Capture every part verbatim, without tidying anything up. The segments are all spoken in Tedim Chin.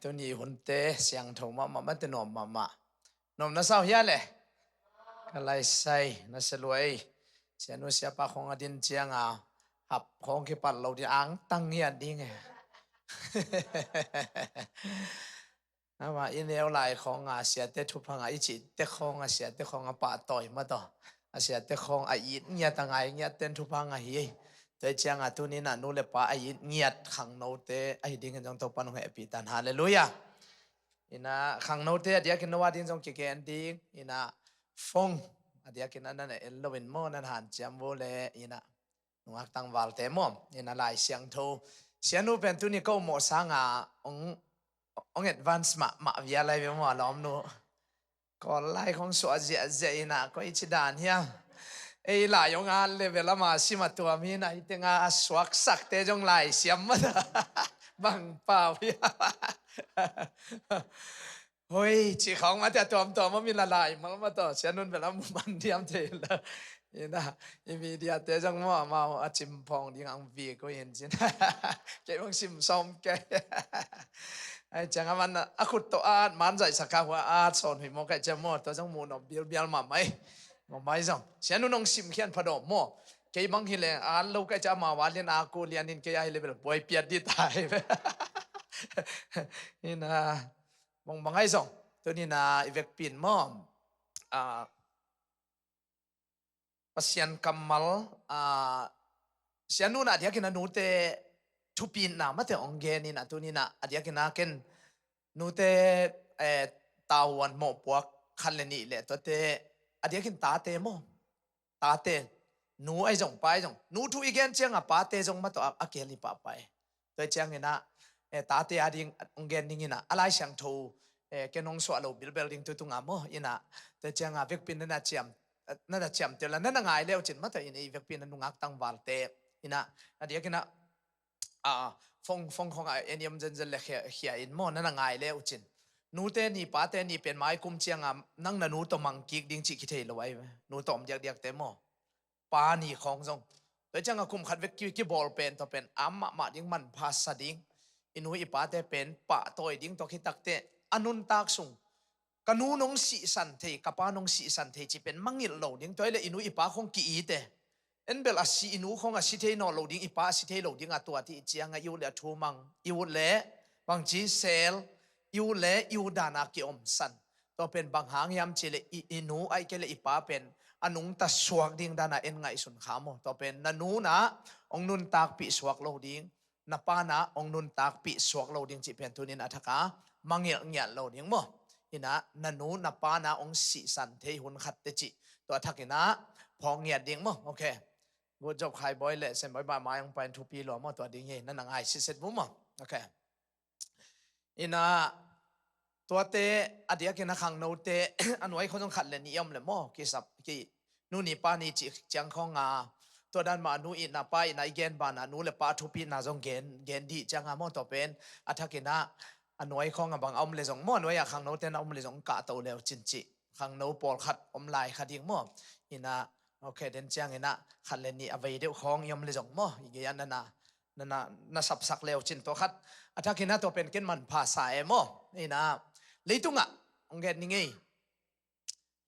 Tuni hunte siangtho mahmah, mate nuam mahmah. Nuam na sau hia le? Ka laisai na se luai. Sianu siapa khong a din cianga hap khong kipat lo ding, angtang ngiat ding e. Ama i neu lai khonga siate thuphanga i cihte khonga siate khonga pahtawi mataw. A siate khong a it ngiat a ngai ngiat ten thuphanga hi. Tua cianga tunina nu le pa a it ngiat khangnote ahi dingin zong Topa nong hehpih tan. Halleluiah. Ina khangnote a diakin no a ding zong kigen ding. Ina phone a diakin a nana en loin maw, nana hanciam vua le ina nungak tangvalte maw, ina Lai Siangtho. Sianu pen tuni ko mawh sanga ong, ong advance mahmah vial lai ve maw, a lawmnu. Kawl lai khong suah ziahziah ina koi ci dan hiam? Ei lai ong at level ama sim a tuam hi na, hitenga a suaksakte zong lai siam mata. Bang pau hiam? Hoi, ci khawng mate a tuamtuam a mi la lai mal mataw, sianun bel a mu man diam thei la. Ina, i mediate zong maw amau a cimphawng ding ang vik uh in cin. Kei bang sim sawm kei. Ai ciang a man a khut tawh at man zaihsak a hua at sawn hui maw kai ciang maw, tua zong mu nop bilbial mahmai. Mahmai zong sianun hong simkhian phadawm maw. Kei bang hi leng at lo kai ciang amau a lian a ku lian in kei a hi le bel buai piat di tai. Ina, bang bang ai zong tunina i vekpi in maw, a, Pasian kammal, a, sianun a diakin a nute thupina mate ong gen ina tunina a diakin a ken nute, eh, tavuan mawhpuak khat le nih le tuate a diakin tate maw. Tate, nu ai zong pa ai zong, nu thu i gen cianga pate zong mataw a, a kial hi pahpah e. Tua ciangina, eh, tate a ding ong gen dingina a Lai Siangtho, eh, ken ong suah lo bilbel ding tutunga maw ina. Tua cianga vekpi in nana ciam, nana ciam tela nana ngai leu cin mataw ina i vekpi in a nungak tangvalte ina a diakina, a, phone, phone khonga en i om zenzen le khia, khia in maw nana ngai leu cin. Nute ni pate ni pen mai kum cianga nang na nu tawh mang kik ding cih kithei lo ai ve. Nu tawh om diakdiakte maw. Pa ni khawng zong. Tua cianga kum khat vek ki, kibawl pen tawh pen a mahmah ding manpha sa ding. I nu i pate pen pahtawi ding tawh kitakte a nuntak sung. Ka nu nong sihsan thei, ka pa nong sihsan thei ci pen mangilh lo ding. Tua i le i nu i pa khong ki-ite. En bel a si i nu khong a si thei nawn lo ding, i pa a si thei lo ding a tua ti i cianga i ut le a thu mang, i ut le bangci sel, i ut le i ut dana ki-omsan. Tua pen bang hang hiam ci le i, i nu ai ke le i pa pen a nungta suak ding dana en ngaihsun kha maw. Tua pen na nu na ong nuntakpih suak lo ding, na pa na ong nuntakpih suak lo ding cih pen tunin a thaka mangilh ngiat lo ding maw. Ina na nu na pa na ong sihsan thei hun khat te cih tua thakina phawk ngiat ding maw. Ok. Good job khai boy le sen boy ba mai ong pain thupi lo maw tua ding hi na na ngai siset bu maw. Ok. Ina tuate a diakin a khangnote a nuai khong zong khat le nih om le maw. Kisap ki nu ni pa ni cih ciang khonga tua dan mah nu itna pa itna i gen bana nu le pa thupina zong gen, gen dih cianga maw tua pen a thakina a nuai khonga bang a om le zong maw, a nuai a khangnote na om le zong kahto leu cin cih khangno pawlkhat om lai kha ding maw. Ina, ok, den ciangina khat le nih a vei deuh khong i om le zong maw i gei a nana, nana, na sapsak leu cin tua khat a thakina tua pen ken manpha sa e maw. Ina leitungah ong gen ni ngei.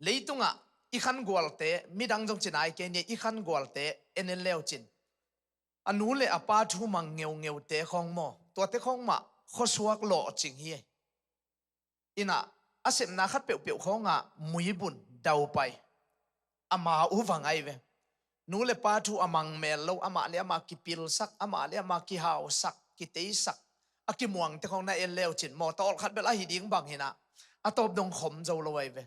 Leitungah i khangualte, midang zong cin ai kei ni, i khangualte en en leu cin a nu le a pa thu mang ngeungeute khong maw, tuate khong mah khuasuak lawhcing hi. Ina a sepna khat peuhpeuh khongah muibun daupai ama uh vang ai ve. Nu le pa thu a mang mel lo, amah le amah kipilsak, amah le amah kihausak, kiteisak, a kimuangte khong na en leu cin maw, tawlkhat bel ahi ding bang hina a tawp dong khom zo lo ai ve.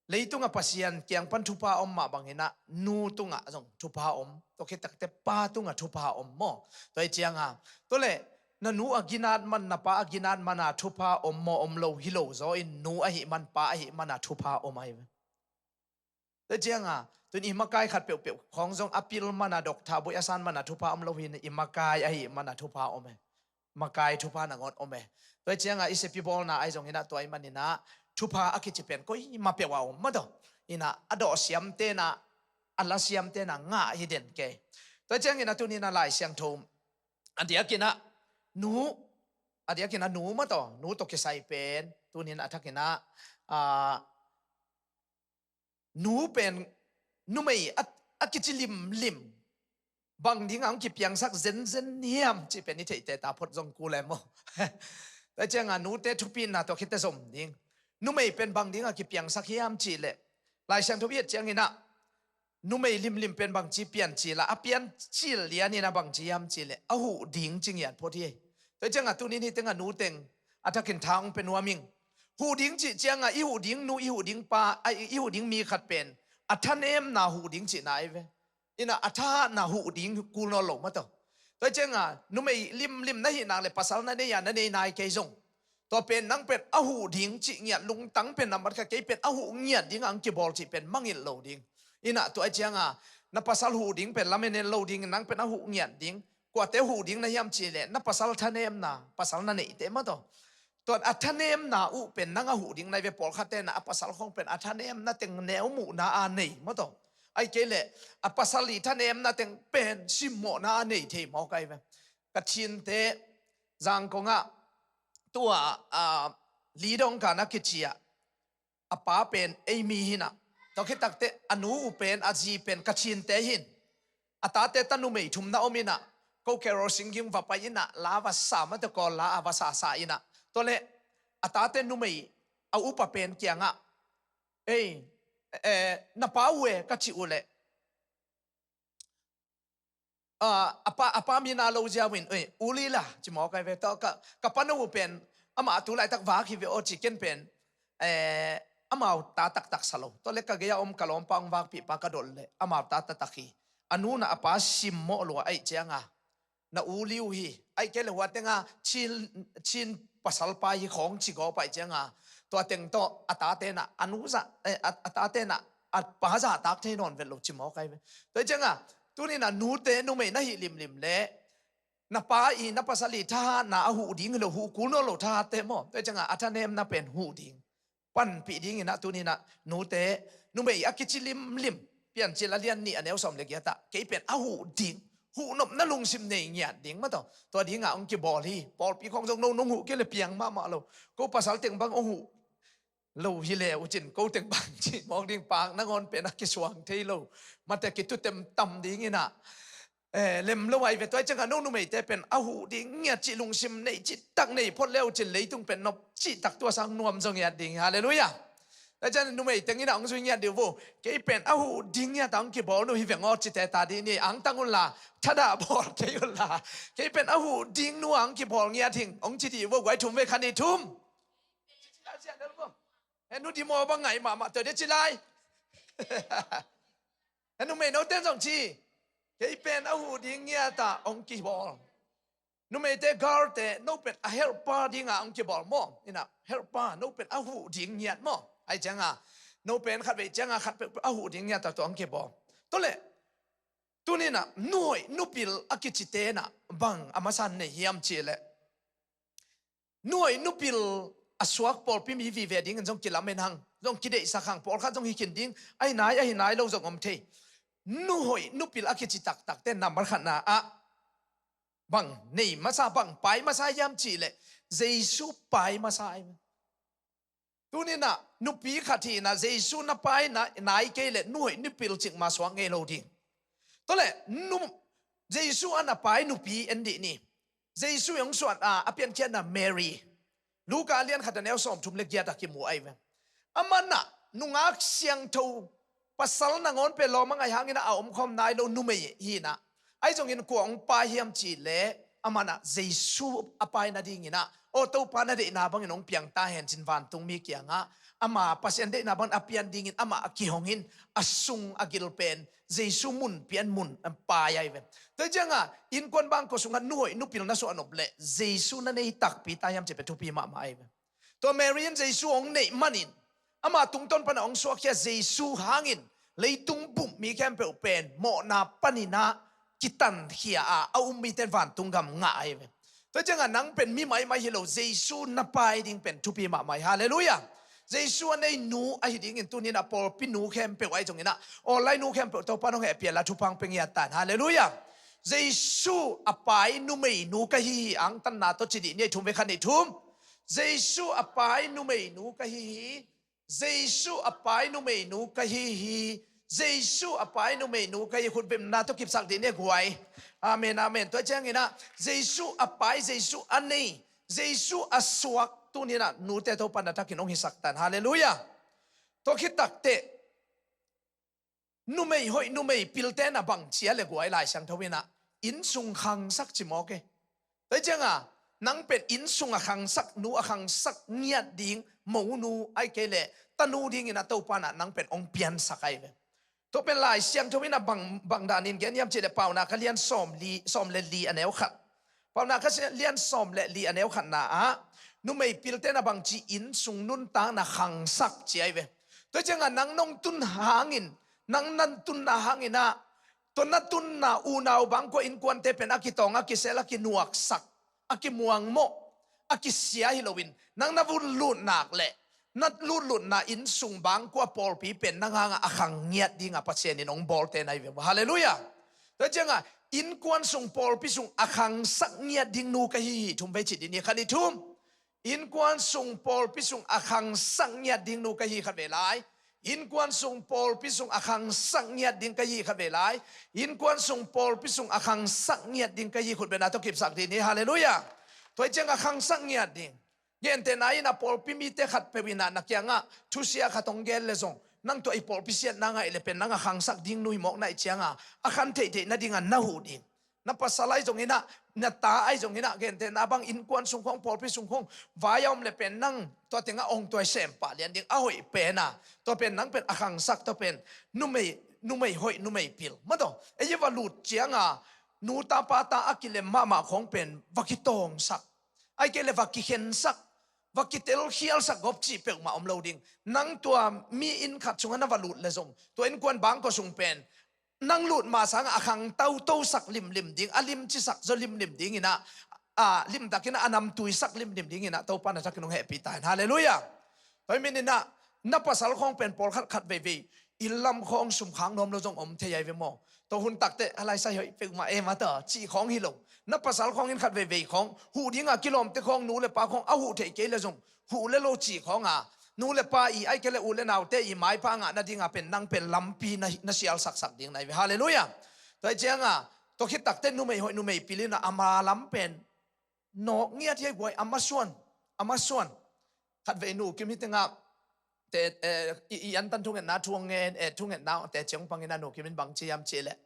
Leitunga Pasian kiang pan thupha om mah bang hina nu tunga zong thupha om, tua khitakte pa tunga thupha om maw. Tua hi cianga tua le na nu a ginat man, na pa a ginat mana thupha om maw, om lo hi lo zaw in nu ahi man, pa ahi mana thupha om ai ve. Tua cianga tun i makai khat peuhpeuh khong zong a pil mana, doctor boi a san mana thupha om lo hi, i makai ahi mana thupha om e. Makai thupha nangawn om e. Tua cianga i sepi bawlna ai zong hina tua i manina thupha a kici pen koi ma peuh a om mataw. Ina a dawh siamtena, a la siamtena ngah hi den kei. Tua ciangina tunina Lai Siangtho a diakina nu a diakin a nu mah tawh, nu tawh kisai pen tunin a thakin ah, ah, nu pen numei a, a kici limlim bang dingah hong kipiangsak zenzen hiam cih pen i theihte ta phot zong kul e maw? Tua ciangah nute thupina tawh khite zom ding. Numei pen bang dingah kipiangsak hiam cih leh, Lai Siangtho i et ciangin ah numei limlim pen bangci piancil a, a piancil lianin a bangci hiam cih leh a huh ding ci ngiat phot hi. Tua ciangah tunin hih tengah nu teng a thakin tha hong pia nuam ing. Huh ding cih ciangah i huh ding nu, i huh ding pa, a, i huh ding mi khat pen a thanemna huh ding cihna ahi ve. Inah a thahatna huh ding kul nawn lo mah tawh. Tua ciangah numei limlim na hih nak leh pasal na nei a, na nei nai kei zong, tua pen nang pen a huh ding cih ngiat lungtang pen nambat khat, kei pen a huh ngiat dingah hong kibawl cih pen mangngilh lo ding. Inah tua ciangah na pasal huh ding pen lamen en lo dingin nang pen a huh ngiat ding. Kuate huh ding na hiam cih leh na pasal thanemna, pasal na neihte mah tawh. Tua a thanemna uh pen nang a huh ding na hi ve. Pawlkhatte na a pasal khawng pen a thanemna teng neu muhna a nei mah tawh. Ahih kei leh a pasal i thanemna teng pen simmawhna a nei thei mawk ahi ve. Ka thinte Zangkong ah tua, ah, Lidong Kan a kici ah, a pa pen ei mi hi inah, tua khit takteh a nu uh pen, a zi pen ka thinte hi in. A tate ta numei thum na om inah, ko Carol Singing va pai inah, la va sa mah tawh, Kawl la a va sasa inah. Tua leh a tate numei a upa pen kiangah, "Ei, eh, na pa uh e?" ka cih uh leh, ah, a pa, a pa mi na lo ziau in, "Oi, U Lila," ci mawk ahi ve. Tua ka, ka pano uh pen amah tu laitak vak hi ve aw, ci, ken pen, eh, amau ta taktak sa lo. Tua leh ka gei a om ka lawmpa hong vakpih pa ka dot leh amau ta taktak hi. A nu na a pa simmawh lua ahih ciangah, "Na u liu hi, ahih kei leh hua tengah Chin, Chin pasal pa hi," khawng ci gawp ahih ciangah, tua teng tawh a tate na a nu zah, eh, a, a tate na a pa zahtak thei nawn vet lo ci mawk ahi ve. Tua ciangah tunin ah nute numei na hih limlim leh na pa i, na pasal i thahatna a huh ding hi lo, huh kul nawn lo thahatte maw? Tua ciangah a thanemna pen huh ding, panpih dingin ah tunin ah nute, numei a kici limlim, Piancil a lian nih a neu sawm leh giat ah, kei pen a huh ding, huhnopna lungsim nei ngiat ding mah tawh, tua dingah hong kibawl hi. Pawlpi khawng zong no nong huh kei leh piang mahmah lo. Ko pasal teng bang hong huh lo hi leh uh cin, ko teng bang cih mawk ding, pak nangawn pen a kisuang thei lo, mate kitutem tam dingin ah, eh, lem lo ahi ve. Tua ciangah no numeite pen a huh ding ngiat cih lungsim nei, citak nei phot le uh cin, leitung pen nop citak tua sang nuam zaw ngiat ding. Halleluiah. Tua ciang numei teng inah hong zui ngiat dih uh vo. "Kei pen a huh ding ngiat a hong kibawl nu hi veng aw," ci teta dih ni. "Angtang unla, thadah bawl kei unla, kei pen a huh ding nu a hong kibawl ngiat hing," hong ci dih uh vo. Guai thum ve, khat, nih, thum. He nu dih maw, bang ngai mahmah, tua dih ci lai. He numei note zong ci, "Kei pen a huh ding ngiat a hong kibawl." Numeite, girlte, no pen a helper dingah hong kibawl maw? Inah, helper, no pen a huh ding ngiat maw? Ahih ciangah no pen khat vei ciangah khat peuhpeuh a huh ding ngiat a tua hong kibawl. Tua leh tuninah nuhoih nupil a kicite nah bang a masa nei hiam cih leh, nuhoih nupil a suak pawlpi mi vive dingin zong kilamen hang, zong kideihsak hang, pawlkhat zong hi khin ding, ahi nai, ahi nai lo zong om thei. Nuhoih nupil a kici taktakte nambat khatna ah bang nei masa, bang pai masa hiam cih leh, Jesu pai masa ahi. Tuninah nupi khat hinah Jesu na pai nai kei leh nuhoih nupil cikmah suak ngei lo ding. Tua leh nu, Jesu a na pai nupi en dih ni. Jesu i hong suah a, a piankhiatna Mary, Luka a lian khat a neu sawmthum le giat ah kimu ahi ve. Amah nah nungak siangtho, pasal nangawn pen lawm a ngaih hangin a omkhawm nai lo numei hinah, ahi zongin kua hong pai hiam cih leh, amah nah Jesu a pai nadinginah, aw Topa, na deihna bangin hong piang ta hen, cin vantung mi kiangah ama Pasian deihna bangin a pian dingin amah a kihongin, a sung a gil pen Jesu mun pian mun a pai ahi ve. Tua ciangah innkuan bangkua sungah nuhoih nupil na suah nop leh Jesu na nei takpi ta hiam cih pen thupi mahmah ahi ve. Tua Mary in Jesu hong neih manin, ama tungtawn panah hong suakkhia Jesu hangin leitung bupmi khempeuh pen mawhna paninah kitankhia a, a um mite in vantung gam ngah ahi ve. Tua ciangah nang pen mi maimai hi lo, Jesu na pai ding pen thupi mahmah hi. Halleluiah. Jesu a nei nu ahi dingin tuninah pawlpi nu khempeuh ahi zonginah, online nu khempeuh Topa in hong hehpih a, la thupha hong pia ngiat ta hen. Halleluiah. Jesu a pai numeinu ka hi hi, angtanna tawh ci dih ni, thum ve, khat, nih, thum. Jesu a pai numeinu ka hi hi. Jesu a pai numeinu ka hi hi. Jesu a pai numeinu ka hi, khut bengna tawh kipsak dih ni guai. Amen, amen. Tua ciangin ah Jesu a pai, Jesu a nei, Jesu a suak, tuni-in ah nute Topa na takin hong hisak tan. Halleluiah. Tua khit takteh numei hoih, numei pilte na bang ci a le guai, Lai Siangtho in ah innsung khangsak ci mawk e. Tua ciangin ah nang pen innsung a khangsak, nu a khangsak ngiat ding, monu ahih kei leh tanu dingin ah Topa in ah nang pen hong piansak ahi ve. Tua pen Lai Siangtho in ah bang, bang danin gen hiam cih leh Paunak a lian sawm li, sawm le li a neu khat. Paunak a lian sawm le li a neu khatna ah numei pilte na bang ci, innsung nuntakna khangsak ci ahi ve. Tua ciangin ah nang nong tun hangin, nang na tunna hangin ah, tua na tunna unau bangkua innkuante pen a kitawng, a kisel, a kinuaksak, a kimuangmawh, a kisia hi loin, nang na vun lut nak leh na lutlutna innsung bangkua pawlpi pen nang hangah a khang ngiat dingah Pasian in hong bawlte na hi ve. Halleluiah. Tua ciangin ah innkuan sung, pawlpi sung a khangsak ngiat ding nu ka hi hi, thum vei ci dih ni, khat, nih, thum. Innkuan sung, pawlpi sung a khangsak ngiat ding nu ka hi, khat vei lai. Innkuan sung, pawlpi sung a khangsak ngiat ding ka hi, khat vei lai. Innkuan sung, pawlpi sung a khangsak ngiat ding ka hi, khut bengna tawh kipsak dih ni. Halleluiah. Tua ciangin a khangsak ngiat ding. Gentehna in ah pawlpi mite khatpeuh in ah na kiangah thusia khat hong gen leh zong, nang tua i pawlpi siatna ngaih leh pen nang a khangsak ding nu hi mawk na hih ciangin ah, a khan theihtheih nadingin na huh ding. Na pasal ahi zongin ah, na ta ahi zongin ah, gentehna bang innkuan sung khawng, pawlpi sung khawng vai a om leh pen nang tua tengah hong tuai sem pah lian ding, a hoih pen ah. Tua pen nang pen a khangsak, tua pen numei, numei hoih, numei pil. Mataw, ei i va lut ciangin ah, nu ta pa ta a kilem mahmah khawng pen va kitawngsak, ahih kei leh va kikhensak, va kitelkhialsak gawp cih peuhmah om lo ding. Nang tua mi inn khat sungah na va lut leh zong, tua innkuan bangkua sung pen nang lut ma sangah a khang tautosak limlim ding, a limcisak zaw limlim dingin ah, a limtakin ah a namtuisak limlim dingin ah Topa na takin hong hehpih ta hen. Halleluiah. Tua ahih manin ah na pasal khawng pen pawlkhat khat veivei inn lam khawng sum khak nuam lo zong om thei ahi ve maw. Tua hun takteh a laisai hoih peuhmah e, mataw, cih khawng hi lo. Na pasal khawng in khat veivei khawng huh dingah kilawmte khawng, nu le pa khawng a huh theih kei leh zong, huh le lo cih khawng ah, nu le pa i, ahih kei leh u le naute i maipha ngah nadingin pen nang pen lampi na, na sialsaksak ding na hi ve. Halleluiah. Tua ahih ciangin ah, tua khit takteh numei hoih, numei pil in ah a ma lam pen nawk ngiat hi ei guai, a masuan, a masuan. Khat vei Nu Kim hi tengah te, eh, i, i antan thungetna thu hong ngen, eh, thungetna te ciang pangin ah Nu Kim in bang ci hiam cih leh,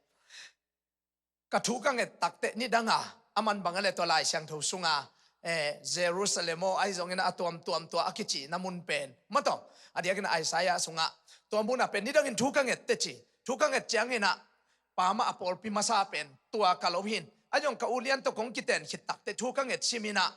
ka thu ka nget takteh nidang a, a man bang a leh tua Lai Siangtho sungah, eh, Jerusalem aw, ahi zongin ah a tuamtuam tua a kicihna mun pen, mataw, a diakin ah Isaiah sungah tua mun ah pen nidangin thu ka nget teh ci. Thu ka nget ciangin ah, pa mah a pawlpi masa pen tua ka lo hi in, ahi zong ka u lian tawh kong kiten khit takteh thu ka nget simin ah,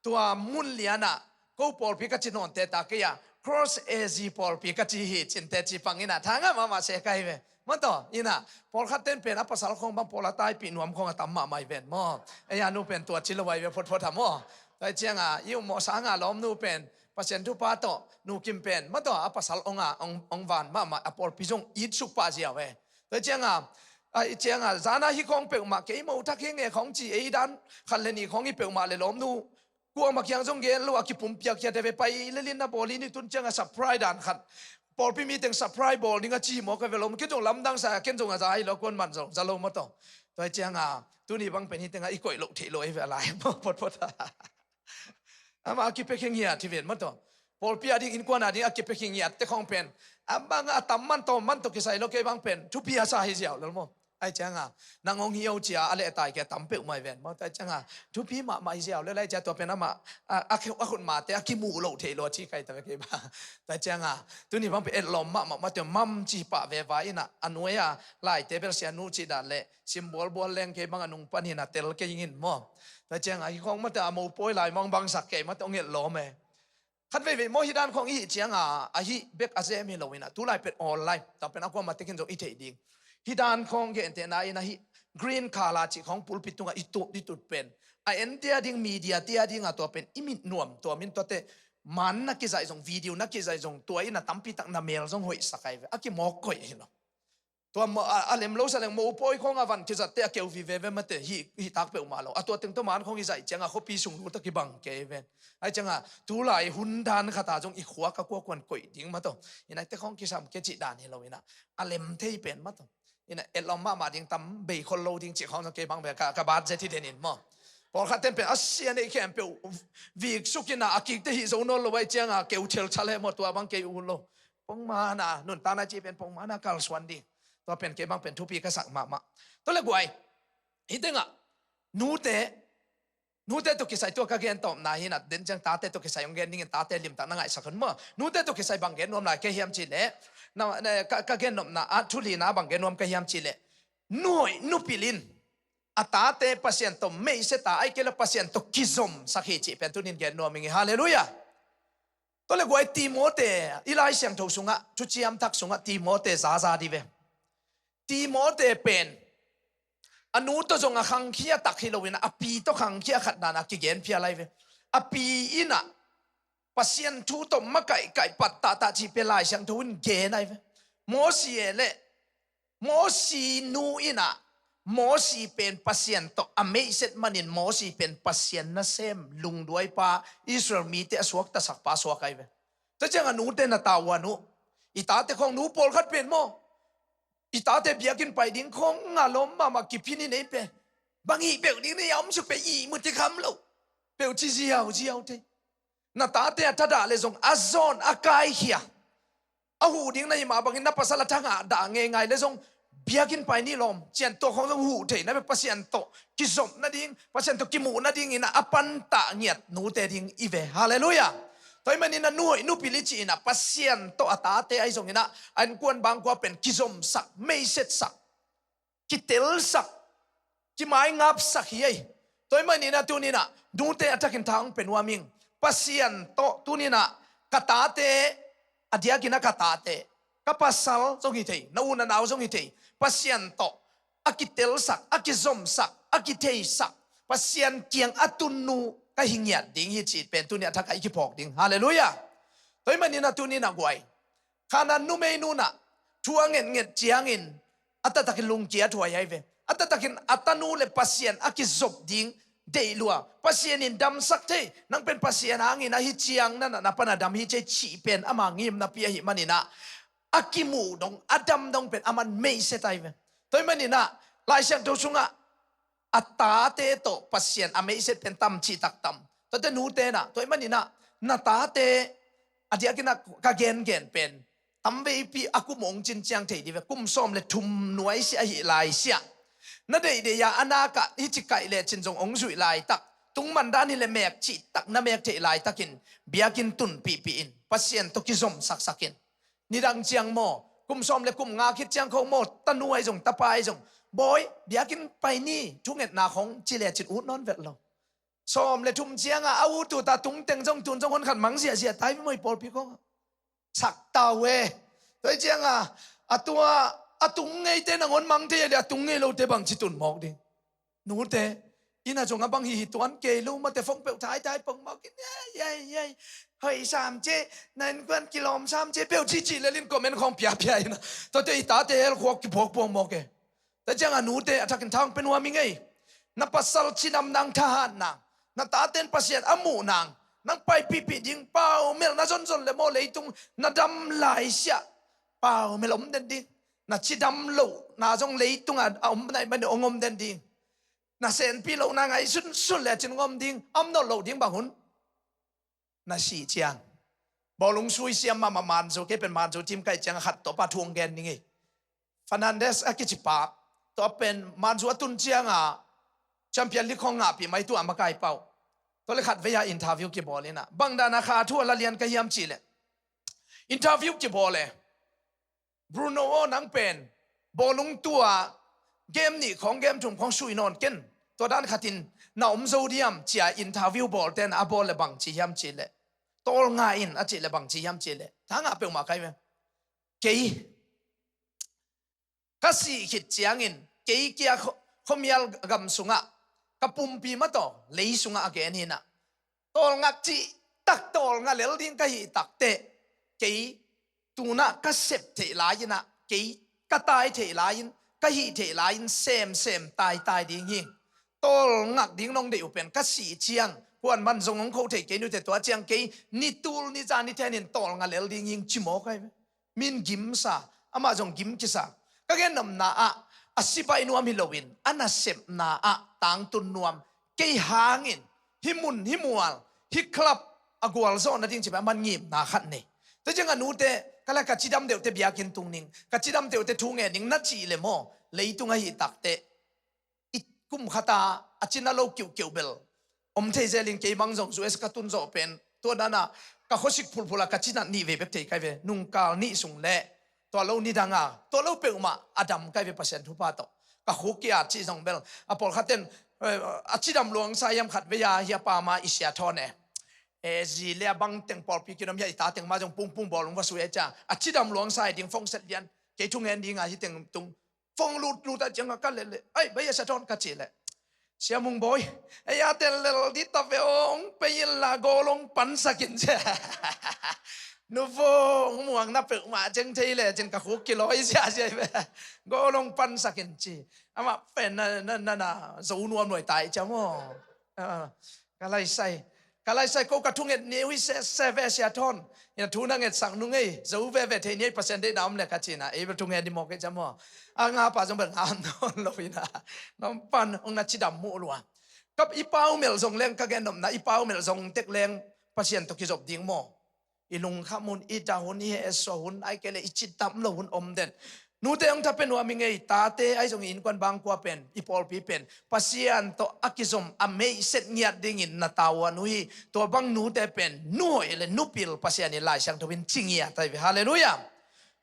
tua mun lian ah ko pawlpi ka ci nawn teh ta kei a, Cross A Z pawlpi ka ci hi cin teh ci pangin ah tha ngah mahmah se ka hi ve. Mataw, in ah pawlkhat ten pen a pasal khawng bang pawl a taipih nuam khawng a tam mahmah hi ven maw. Ei a nu pen tua ci lo ahi ve photphot a maw. Tua ahih ciangin ah i ummawh sangin ah lawmnu pen Pasian thupha tawh Nu Kim pen, mataw, a pasal hong a, hong, hong van mahmah, a pawlpi zong it suk pah ziau e. Tua ahih ciangin ah, ahih ciangin ah zan a hih khawng peuhmah kei mo thak hi nge khawng ci, ei dan khat le nih khawng hi peuhmah leh lawmnu kuamah kiang zong gen lo a, kipumpiak khia te ve, pai lel in na bawl in, i tun ciangin ah surprise dan khat, pawlpi mi teng surprise bawl ding a ci mawk a ve lawm. Ken zong lamdang sa, ken zong a za hi lo, kuaman zong za lo, mataw. Tua ahih ciangin ah tuni bang pen hi tengah i koih loh theih lo ahi ve a lai maw, photphot a. Amah a kipia khe ngiat hi ven, mataw. Pawlpi a ding, innkuan a ding a kipia khe ngiatte khawng pen, a bang a tam man tawm man tawh kisai lo, kei bang pen thupi a sa hi ziau lel maw. Ahih ciangin ah nang hong hi o ci a, a lehtai kei a tam peuhmah hi ven maw. Tua ahih ciangin ah thupi mahmah hi ziau lel, ahih ciangin tua pen amah a, a, a khut mate a kimuh loh theih lo a ci kai ta ve kei bang. Tua ahih ciangin ah tuni bang pen etlawm mahmah, mataw, mam ci pah veva in ah, a nuai a laite bel sia nu cih dan leh sim bualbual leng kei bang a nung panin a tel kei ing in maw. Tua ahih ciangin ah hih khawng, mataw, a mopawi lai mah hong bangsak kei, mataw, hong etlawm e. Khat veivei maw, hih dan khawng i hih ciangin ah, a hih bek a zem hi lo in ah, tulai pen online, tua pen a kuamah tekin zong i theih ding. Hih dan khawng gentehna in ah, hih green color cih khawng pulpit tungah i tut, i tut pen, a ente a ding, media te a dingin ah tua pen i mit nuam, tua min tuate man na kizaih zong, video na kizaih zong, tua in ah tampi tak na mel zong hoihsak ahi ve, a kimawk koih hi lo. Tua mo-, a, a lem lo sa leng mopawi khawng a van kizatte a keu vive ve mate, hih, hih tak peuhmah lo. A tua teng tawh man khawng i zaih ciangah khuapi sung lut a kibang kei ven. Ahi ciangah tulai hun dan khatah zong i khua ka kuakuan koih ding mataw. Inah te khawng kisam kei cih dan hi lo inah. A lem thei pen mataw. Inah etlawm mahmah ding tam bei khol lo ding cih khawng zong kei bang bia ka, ka bat zet hi denin maw. Pawlkhat ten pen a sia neih khempeuh vik suk inah a kikte hih zo nawn lo ahi ciangah keu thelthal he maw, tua bang kei ut lo. Pongmana, nuntakna cih pen pongmana kalsuan ding. Tua pen kei bang pen thupi ka sak mahmah. Tua le guai, hih tengah nute, nute tawh kisai tua ka gen tawpna hi inah, den ciang tate tawh kisai hong gen dingin tate limtak na ngaihsak un maw. Nute tawh kisai bang gen nuam lai ka hiam cih leh, na, na, ka, ka gen nopna ah thu lina bang gen nuam ka hiam cih leh, nu hoih nu pilh in a tate Pasian tawh meihsia ta, ahih kei leh Pasian tawh kizomsak hi cih pen tunin gen nuam ing. Halleluiah. Tua le guai, Timote, i Lai Siangtho sungah, Thuciam Thak sungah Timote zaza dih ve. Timote pen a nu tawh zong a khangkhia tak hi lo inah, a pi tawh khangkhia khat dan a kigen phial ahi ve. A pi inah Pasian thu tawh makaihkaih pat tahtah cih pen Lai Siangtho in gen ahi ve. Mosi e le Mosi nu inah, Mosi pen Pasian tawh a meihset manin Mosi pen Pasian nasem lungduaipa, Israel mite a suaktasak pa suak ahi ve. Tua ciangah nute na tavuan uh. I tate khawng nu pawlkhat pen maw, i tate biakinn pai ding khawng a lawm mahmah kiphin in ei pen. Bang hih peuh ding na i a om suk pen ihmu te kham lo. Peuh ci ziauziau te. Na tate a thadah le zong a zawn a kaikhia, a huh ding na hih mah bangin na pasal a thangah dah ngeingai le zong biakinn pai ni lawm, cian tua khawng zong huh theihna bek, Pasian tawh kizop nading, Pasian tawh kimuh nading inah a pantah ngiat nute ding i ve. Halleluiah. Tua ahih manin a nu hoih nu pilh i cih inah Pasian tawh a tate ahi zong inah a innkuan bangkua pen kizomsak, meisetsak, kitelsak, kimaingapsak hi ei. Tua ahih manin a tuni inah nute a thakin tha hong pia nuam ing. Pasian tawh tuni inah ka tate, a diakin a ka tate, ka pasal zong hi thei, na u na nau zong hi thei, Pasian tawh a kitelsak, a kizomsak, a kitheisak, Pasian kiang a tunnu ka hi ngiat ding hi cih pen tuni a thak ah i kiphawk ding. Halleluiah. Tua ahih manin a tuni inah guai, Khanaan numeinu inah thu a ngetnget ciangin a taktakin lungkia thuai ahi ve. A taktakin a tanu le Pasian a kizop ding deih lua. Pasian in damsak thei, nang pen Pasian hangin ahi ciang na na pan a dam hi ci ei cih pen ama ngimnapi ahih manin ah, a kimuh dong, a dam dong pen aman meihsia ahi ve. Tua ahih manin ah Lai Siangtho sungah a tate tawh Pasian a meihsia pen tam cih tak tam. Tuate nute inah, tua ahih manin ah na tate, a diakin ah ka gengen pen tamveipi a kum hong cin ciang thei dih ve, kum sawm le thum nuai sia ahih lai sia. Na deihdeih a a nak ah hih ci kaih lecin zong hong zuih laitak, tung mandan hi le mek cih tak na mek theih laitakin biakinn tunpihpih in, Pasian tawh kizomsaksak in. Nidang ciang maw, kum sawm le kum nga khit ciang khawng maw, tanu ahi zong, tapa ahi zong, bawi, biakinn pai ni, thungetna khawng ci lecin ut nawn vet lo. Sawm le thum ciangah a ut ut a tungteng zong tun zong hon khat mang ziahziah tai maw i pawlpi khawngah. Sak tau e. Tua hi ciangah a tua a tung ngeite nangawn mang thei a le, a tung ngei lote bangci tun mawk ding. Nute, inn ah zong a bang hi hi tuan kei lo mate, phone peuh thaithai pong mawk in, ei, ei, ei, hoih sam ci, na innkuan kilawm sam ci peuh cihcih lelin comment khawng piapia in ah, tuate i tate hel khuak kiphuak puang mawk e. Tua ciangah nute, a thakin tha hong pia nuam ing ei. Na pasal cidam nang, thahat nang, na taten Pasian a muh nang, nang paipihpih ding, pau melh na zonzon le maw leitung na dam lai siah pau melh om den ding. Na cidam lohna zong leitungah a om nai mani hong om den ding. Na senpi lohna ngaihsunsun lecin hong om ding, a om nawn loh ding bang hun. Na sih ciang bawlung sui siam mahmah manzu, kei pen manzu team ka hih ciangah khat tawh pa thu hong gen ning ei. Fernandez a kicipa, tua pen manzu a tun ciangah Champion League khawng ngahpih mai, tua a makai pau. Tua le khatvei a interview kibawl in ah, bangdan a kha thu a la lian ka hiam cihleh, interview kibawl e. Bruno aw, nang pen bawlung tua game nih khawng, game thum khawng suih nawn ken, tua dan khatin na om zo diam, ci-a interview bawlten a bawl le bang ci hiam cihleh, tawlnga in a cih le bang ci hiam cihleh, tha ngah peuhmah ka hi ve. Kei ka sih khit ciangin kei kia khuamial gam sungah ka pumpi mataw lei sungah a gen hi in ah, tawlngak cih tak tawlnga lel ding ka hih takteh, kei tunah ka sep theih lai in ah, kei Ka tai theih lai-in, ka hih theih lai-in semsem taitai ding hi. Tawlngak ding nong deih uh pen ka sih ciang, kuan man zong hong kho thei kei nute, tua ciang kei ni tul ni za ni thenin tawlnga lel ding hi ci mawk ai ve. Min gimsa, amah zong gim kisa. Ka gennopna ah a sibai nuam hi loin a nasepna ah tangtun nuam, kei hangin hih mun hih mual hih club a gualzawhna ding ci pen a man ngimna khat nei. Tua ciangah nute, ka la ka cidam deuhte biakinn tung ning, ka cidam deuhte thu ngen ning na cih le maw, leitung ahi takte i kum khata a cina lo kiuhkiuh bel om thei zelin, kei bang zong U S ka tun zawh pen tua dana ka khuasik phulphula ka cina nih vei bek thei kai ve. Nungkal nih sung le tua lo nidanga tua lo peuhmah a dam kai ve Pasian thupha tawh. Ka khuk kia cih zong bel a pawlkhaten a cidam luangsa hiam khat vei a hia pa ma i sia thawn e, e zi le a bang teng pawlpi kinom hia i ta teng ma zong pungpung bawl ung va sui e cia a cidam luangsa hi ding fongset lian kei thu ngen dinga hi teng tung. Fong lutlut a cianga ka lele ai bai a sia thawn ka ci le, Sia Mung Bawi, ei a tel lel di ta ve ong pei in la golong pansakin cia. Nu fong muang na peuhmah ceng thei le cin ka khuk kilawi ziazia ve. Golong pansakin ci. Amah pen na na na na zo nuam nuai tai cia maw? Ka laisai ka laisai ko ka thunget ni ui se se ve sia thawn. Ina thu na ngetsak nung ei zo veve thei ni ei Pasian deihna om le ka cina ei bel thunget ni mawk ei cia maw? A nga pa zong bel ngam nawn lo ina ngam pan ong na cidam muh lua. Kap i pau melh zong leng ka gennopna i pau melh zong tek leng Pasian tawh kizop ding maw? I lungkham hun, i dah hun, i hehsuah hun, ai kei le i cidam lo hun om den. Nute hong thapen uh a mi ngei tate ai zong i innkuan bangkua pen i pawlpi pen Pasian tawh a kizom a meihset ngiat dingin na tavuan uh hi. Tua bang nute pen nu hoih le nu pil Pasian in Lai Siangtho in ci ngiat ai ve. Halleluiah.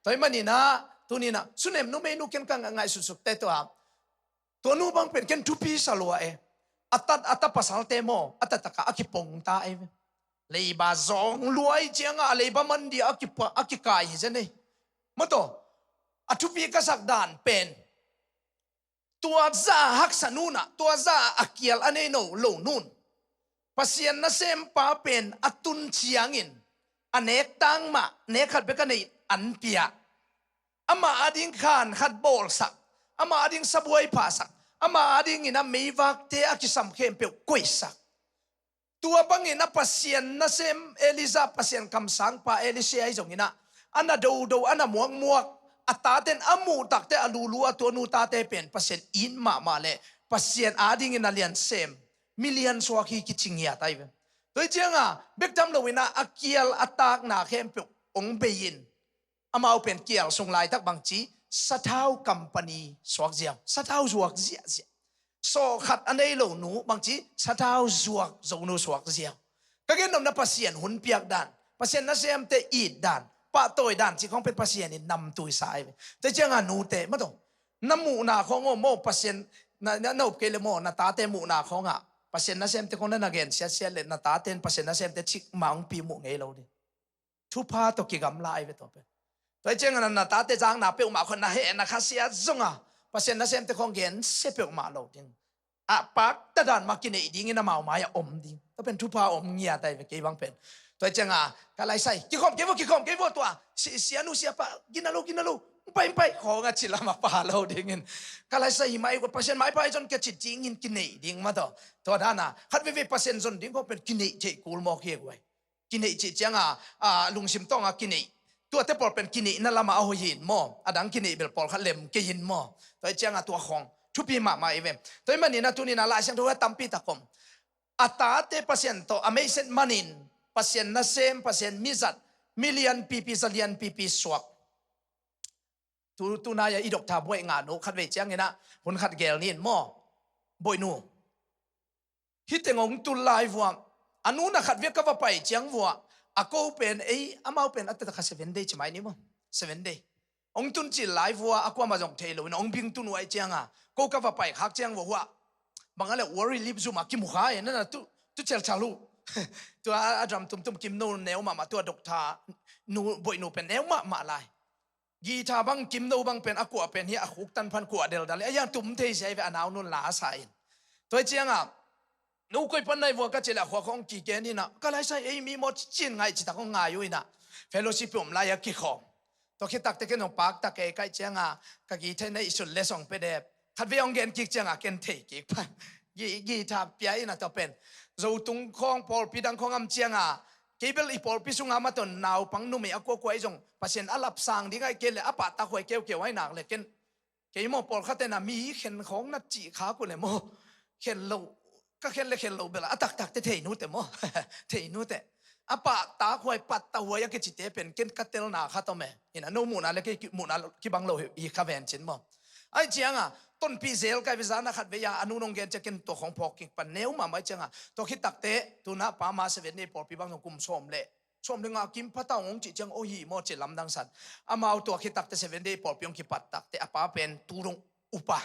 Tua hi maninah tuninah sunem numei nu ken ka ngaihsutsukte tua tua nu bang pen ken thupi sa lua e. A tat a ta pasalte maw a tataka a kipongta e ve. Leiba zawng luai cianga a leiba mandia a kipa a kikai hi zen ei. Mataw a thupi ka sak dan pen tua za haksa nunah tua za a kial a nei no lo nun Pasian nasempa pen a tun ciangin a nek tang mah nek khat bek a nei an pia. Amah ading khan khat bawlsak, amah ading sabuai phahsak, amah adingin a meivakte a kisam khempeuh koihsak. Tua bangin a Pasian nasem Elijah, Pasian kamsangpa Elisha ahi zonginah a na dodo a na muakmuak a taten a muhtakte a lulu a tua nu tate pen Pasian it mahmah le Pasian adingin a liansem milian suak hi kici ngiat ai ve. Tua hi cianga bekdam loinah a kial a takna khempeuh ong bei-in amau pen kial sung laitak bangci sathau company suak ziau, sathau zuak ziahziah. Sawhkhat a nei lo nu bangci sathau zuak zo nu suak ziau. Ka gennopna Pasian hun piak dan, Pasian nasemte it dan, pahtawi dan cih khawng pen Pasian in namtui sa ai ve. Tua cianga nute mataw na muhna khawng aw maw Pasian na, na, na up kei le maw na tate muhna khawngah Pasian nasemte khawng na na gen siatsiat le na taten Pasian nasemte cikmah hong pi muh ngei lo ding. Thupha tawh kigamla ai ve tua pen. Tua hi ciangin na tate zakna peuhmah khawng na heh na khasia zonga Pasian nasemte khawng gensia peuhmah lo ding. A pakta dan mah kineih dingin amau mai-ah om ding. Tua pen thupha om ngiat ai ve kei bang pen. Tua hi cianga ka laisai kikhawm kei vua kikhawm kei vua tua si, sianu siapa gina lo gina lo pai pai khawng a ci lam a pa lo dingin ka laisai hi mai Pasian maipa hi zon ka ci dingin kineih ding mataw. Tua dana khat veve Pasian zon ding khawng pen kineih theih kul mawk hi guai. Kineih cih cianga a lungsim tawnga kineih tuate pawl pen kineihna lama a hoihin maw a dang kineih bel pawlkhat lem kei hin maw? Tua hi cianga tua khawng thupi mahmah i ve. Tua hi manina tunina Lai Siangtho a tampi tak om. A tate Pasian tawh a meihset manin Pasian nasem Pasian mizat milian pipi zalian pipi suak. Tu, tunai-a i doktha buaih ngah nu khatvei cianginah hun khat gel nin maw? Buaih nu hih teng hong tul lai vua a nu na khat viak ka va pai ciang vua a ko pen ei amau pen a tata kha seven day ci mai ni maw? Seven day hong tun cil lai vua a kuama zong thei lo in hong bing tun uai cianga ko ka va pai khak ciang vua hua bang a le worry lip zum a kimu kha e nana tu tu cel chal uh. Tua a dram tumtum kim no neu mahmah tua doktha nu buaih nu pen neu mahmah lai. Guitar bang kim no bang pen a kuah pen hi a khuk tan phan kuah deldal a yang tum thei sia i ve a nau nun la a sa in. Tua hi cianga nu koi pan nai vua ka ci le a khua khong ki ken ina ka lai sai ei mi maw cin ngai ci tak hong ngai uh ina fellowship om lai a kikhawm. Tua khit takte ken zong pakta kei kaih cianga ka guitar na i sut le song pe dep. Khatvei hong gen kik cianga ken thei kik pan. Gi, guitar pia ina tua pen. Zotung khawng pawlpi dang khawng am cianga. Kei bel i pawlpi sunga maton naupang numei a kuakua i zong. Pasian a lapsang ding ai kei le a pahtak huai keukeu ai nak le ken. Kei maw pawlkhat tena mi khen khawng na cih kha ku le maw. Khen lo. Ka khen le khen lo bela a taktakte thei nute maw. Thei nute. A pahtak huai patta huai a kicite pen ken ka telna khat om e. Ina no muhna le kei muhna kibang lo hi kha ven cin maw. Ai cianga tonpih zel kai ve zana khat ve ya a nu nong gen cia ken tua khawng phawk kik pan neu mahmah ai cianga tua khit takte tuna pa ma Seven Day pawlpi bang zong kum sawm le sawm le nga kim pha ta hong cih ciang aw hi maw ci lamdang san. Amau tua khit takte Seven Day pawlpi hong kipat takte a pa pen tu dong upa.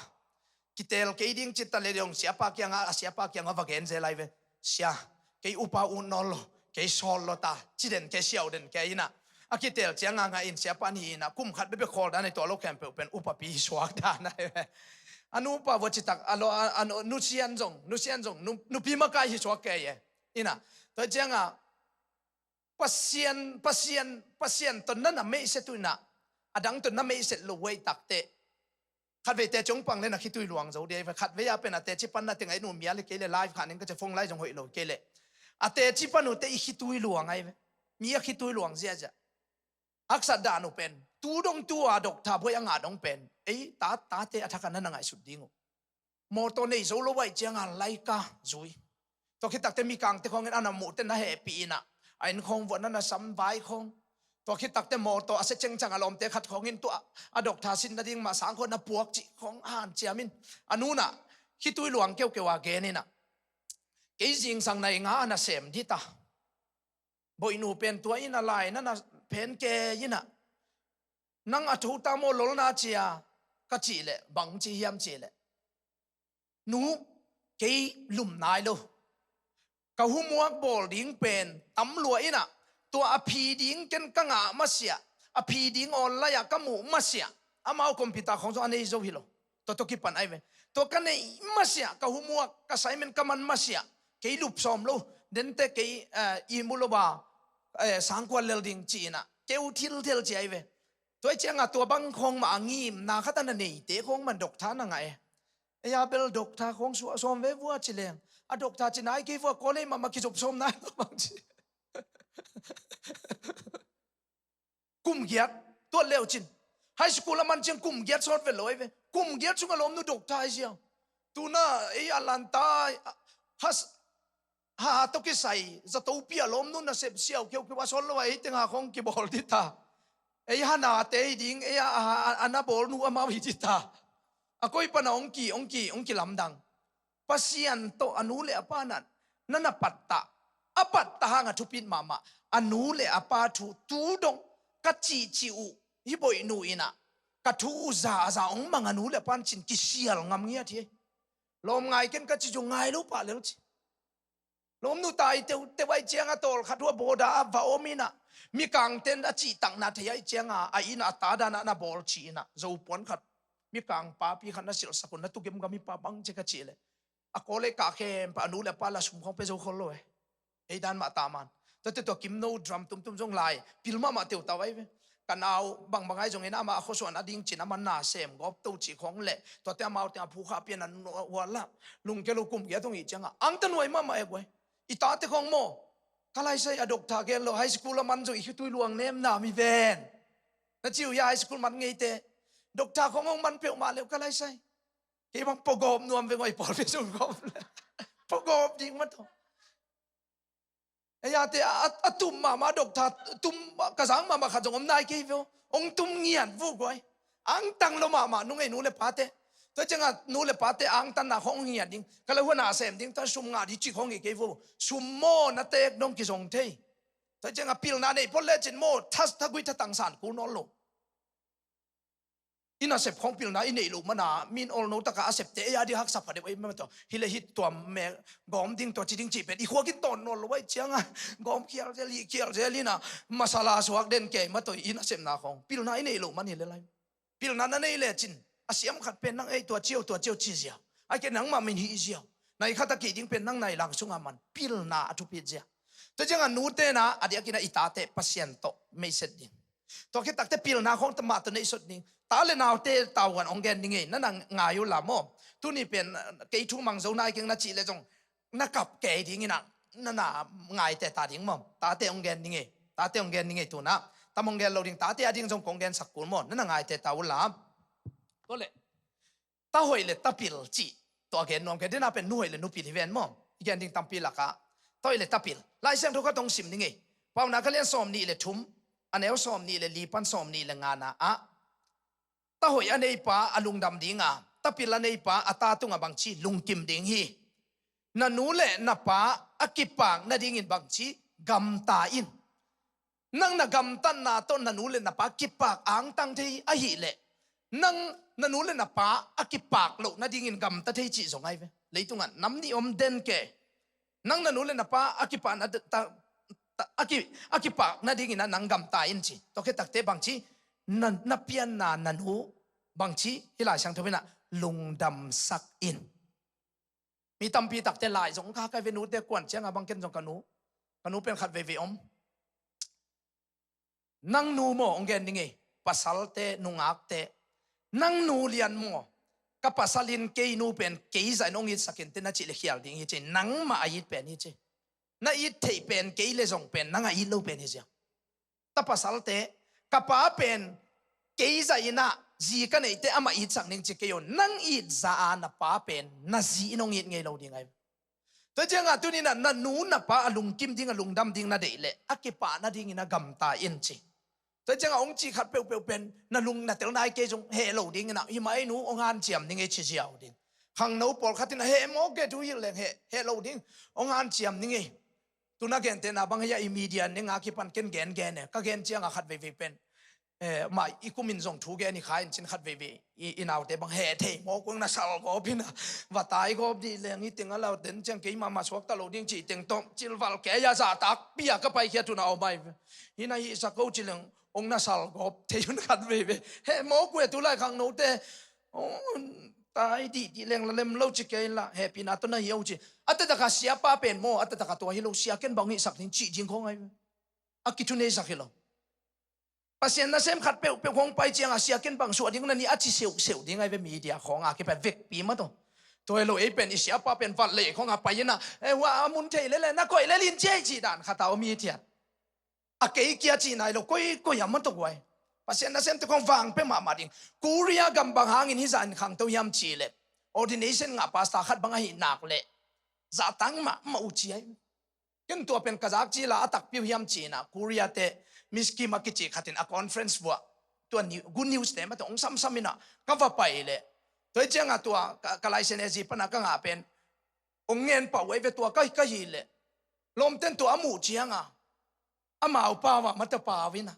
Kitel kei ding cit ta le dong siapa kianga a siapa kianga va gen zel ai ve. Sia kei upa ut nawn lo kei sawl lo ta ci den kei siau den kei ina. A kitel cianga nga in siapa ni ina kum khat bebe khawl dan ai tua lo khempeuh pen upa pi hi suak dan ai ve. A nu upa vua citak a lo a, a nu, nu sian zong nu sian zong nu, nupi makai hi suak kei e. Ina tua cianga Pasian, Pasian, Pasian ton na na meihset uh ina a dang ton na meihset lo huai takte. Khat veite ciong pang le na khitui luang zo dia i ve khat vei a pen a teci pan na teng a i nu mia le kei le live khan in ka ce phone lai zong hoih lo kei le. A teci pan uh te i khitui luang ai ve. Mi a khitui luang ziazia. Haksat dan uh pen tu dong tu a dok tha buai a ngah dong pen ei ta tate a thak a na na ngaihsut ding uh. Mawtaw nei zo lo ai cianga laika zui. Tua khit takte mikangte khawngin a na muhte na hehpih ina a inn khawng vuah na na sam vai khawng. Tua khit takte mawtaw a se cengcang a lawmte khat khawngin tua a dok tha sin nading mah sang khawng na puak cih khawng a hanciamin a nuna khitui luang keukeu a gen ina kei zingsang nai nga a na sem dita. Boihnu pen tua ina lai na na phen ke ina nang a thu ta maw lolna cia ka cih leh bang ci hiam cih leh nu kei lum nai lo. Ka homework bawl ding pen tam lua ina tua a phi ding ken ka ngah masiah a phi ding online ah ka muh masiah amau computer khawng zong a nei zo hi lo. Tua tua kipan ai ve. Tua ka nei masiah ka homework ka assignment ka man masiah kei lup sawm lo. Dente kei i mu lo ba sangkuan lel ding ci ina keu thilthel ci ai ve. Tua i cianga tua bang khawng mah a ngimna khat a na neite khawng man dok tha na ngah e. Ei a bel dok tha khawng suah sawm ve vua ci leng a dok tha ci nai kei vua kaw nei mahmah kizop sawm nai lo bang ci. Kum giat tuat leu cin high school a man ciang kum giat sawt ve lo ai ve. Kum giat sung a lawmnu dok tha ai ziau. Tuna ei a lanta has ha tawh kisai zatopi a lawmnu na sep siau keukeu a sawl lo a ei tenga khawng kibawl dita. Ei hanate hi ding ei a na bawlnu amau hi dita. A koi pana ong ki ong ki ong kilamdang. Pasian tawh a nu le a pa na na pattah a pattah hang a thupit mahmah a nu le a pa thu tu dong ka cihcih uh hi boihnu ina ka thu uh za a za ong mang a nu le a pan cin kisial ngam ngiat hi. Lawm ngai ken ka ci zong ngai lo pah lel ci. Lawmnu tai teu teu ai cianga tawlkhat hua bawda a va om ina mikangten a cihtakna thei ai cianga a ina a ta dana na bawl ci ina zopuan khat mikang papi khat na silhsak un na tugemgam hi pa bang ci ka cih le a kaw le kah khempeuh a nu le a pa la sum khawng pe zo khol lo e. Ei dan mah ta man. Tuate tua kim no drum tumtum zong lai pil mahmah teu tau ai ve. Ka nau bangbang ai zongin amah a khuasuan a ding cin a man na sem gawp to cih khawng le tuate amau teng a phukha pian a nuah hual lah lungke lo kum giat hong ih cianga angta nuai mahmah e guai. I tate khawng maw ka laisai a dok tha gen lo high school a man zong i khitui luang nemna mi ven. Na ciu ia high school man ngeite dok tha khawng hong man peuhmah leuh ka laisai. Kei bang pogawp nuam veng oi pawlpi sung gawp le pogawp ding mataw. Ei ate a tum mahmah dok tha tum ka zang mahmah khat zong om nai kei veo. Ong tum ngiat vuh guai. Angtang lo mahmah nungei nu le pate. Tua cianga nu le pate angtanna khong ngiat ding ka le huana sem ding ta sum ngah di ci khong i kei vo. Sum maw na tek dong kizong thei. Tua cianga pilna nei pol le cin maw thas thagui thatang san kul nawn lo. I nasep khong pilna i neih loh mana min olno taka a septe ei a ding haksa phadeuh ei mah tawh hi le hi tuam me gawm ding tua ci ding cih pen i khuak in tawn nawn lo ai cianga gawm khial zel hih khial zel ina masala suak den kei mah tawh i nasepna khong pilna i neih loh man hi le lai. Pilna na neih lecin a siam khat pen nang ei tua ciau tua ciau ci ziau ai ke nangmah min hih ziau nai khat a kih ding pen nang nai lang sunga man pilna a thupit ziau. Tua cianga nutena a diakina i tate Pasian tawh meiset ding. Tua khit takte pilna khawng mah tawh neihsot ding. Ta le naute tavuan hong gen ding ei, na na ngai uh la maw. Tuni pen kei thu mang zo nai keng na cih leh zong na kap kei ding in ah, na na ngaite ta ding maw. Tate hong gen ding ei, tate hong gen ding ei tu-in ah. Tam hong gen lo ding, tate a ding zong kong gensak kul maw, na na ngaite ta uh la. Tua leh ta hoih le ta pil cih tua gen nuam kei. Dena pen nu hoih le nu pil hi ven maw. I gen ding tampi lakah ta hoih le ta pil. Lai Siangtho khat hong sim ding ei. Paunak a lian sawmnih le thum, a neu sawmnih le li pan sawmnih le ngana ah, ta hoih a neipa a lungdam dinga, ta pil a neipa a ta tungah bangci lungkim ding hi. Na nu le na pa a kipak nadingin bangci gamta in. Nang na gamtatna tawh na nu le na pa kipak angtang thei ahih leh, nang na nu le na pa a kipak loh nadingin gamta thei cih zong ahi ve. Leitungah nam nih om den ke. Nang na nu le na pa a kipakna ta, ta, a ki, a kipak nadingin ah nang gamta in ci. Tua khit takte bangci, na, na pianna na nu bangci, hih Lai Siangtho in ah lungdamsak in. Mi tampi takte lai zong kha kai ve, nute kuan cianga bang ken zong ka nu, ka nu pen khat veivei om. Nang nu maw, hong gen ding ei, pasalte, nungakte, nang nu lian maw, ka pasal in kei nu pen kei zah in hong itsak in teh na cih le khial ding hi ci. Nangmah a it pen hi ci. Na it theih pen kei le zong pen nang a it lo pen hi ziau. Ta pasalte, ka pa pen kei zah in ah zi ka neih teh amah itsak ning ci kei uh. Nang it zah a na pa pen na zi in hong it ngei lo ding ahi. Tua ciangah tuni-in ah na nu na pa a lungkim ding, a lungdam ding na deih leh a kipak nadingin ah gamta in ci. Tua ciangah hong cih khat peuhpeuh pen na lung na tel nai kei zong heh lo dingin ah, hi mah ei nu, hong hanciam ning ei ci ziau ding. Khangno pawlkhat in ah heh mawk e, tu hilh leng heh, heh lo ding, hong hanciam ning ei. Tu na gentehna bang hi a, i media ning a kipan ken gengen e, ka gen ciangah khat veivei pen, eh, mah i kumin zong thu gen i kha in cin khat veivei i, i naute bang heh thei mawk, hong na sal gawp hi na, va tai gawp dih leng hi teng a lau den ciang keimah mah suakta lo ding cih teng tawh cilval kei a zahtak pia ka paikhia tu-in ah om ahi ve. Hi na hihsak ko ci leng hong na sal gawp thei un khat veivei. Heh mawk uh e, tulai khangnote, oh, tai dihdih leng la lem lo ci kei la, hehpihna tawh na hi uh ci. A taktakah siapa pen maw, a taktakah tua hi lo, sia ken bang hihsak ding cih ding khawng ahi ve. A kithuneisak hi lo. Pasian nasem khat peuhpeuh hong pai ciangah sia ken bang suah ding na ni a ci seuhseuh ding ahi ve, media khawngah kipan vekpi mah tawh. Tua hi lo ei pen i siapa pen vat lei khawngah pai in ah, eh, hua a mun thei lel e, na koih lel in ci ei cih dan khat a om hi thiat. A kei kia cihna hi lo, koikoi a mah tawh guai. Pasian nasemte khawng vang pia mahmah ding. Korea gam bang hangin hih zah in khangto hiam cih leh, ordination ngah pastor khat bang ahih nak leh zahtak mahmah uh ci ahi. Ken tua pen ka zak cil a, a takpi uh hiam ci-in ah, Korea-te Miss Kim a kici khat in a conference vuah, tua ni, Good News-te mah tawh hong samsam in ah ka va pai leh, tua hi ciangah tua ka, ka license A Z pan a ka ngah pen hong ngen pah uh ahi ve. Tua ka, ka hih leh lawmten tua a muh ciangah amau pau a mah tawh pau in ah,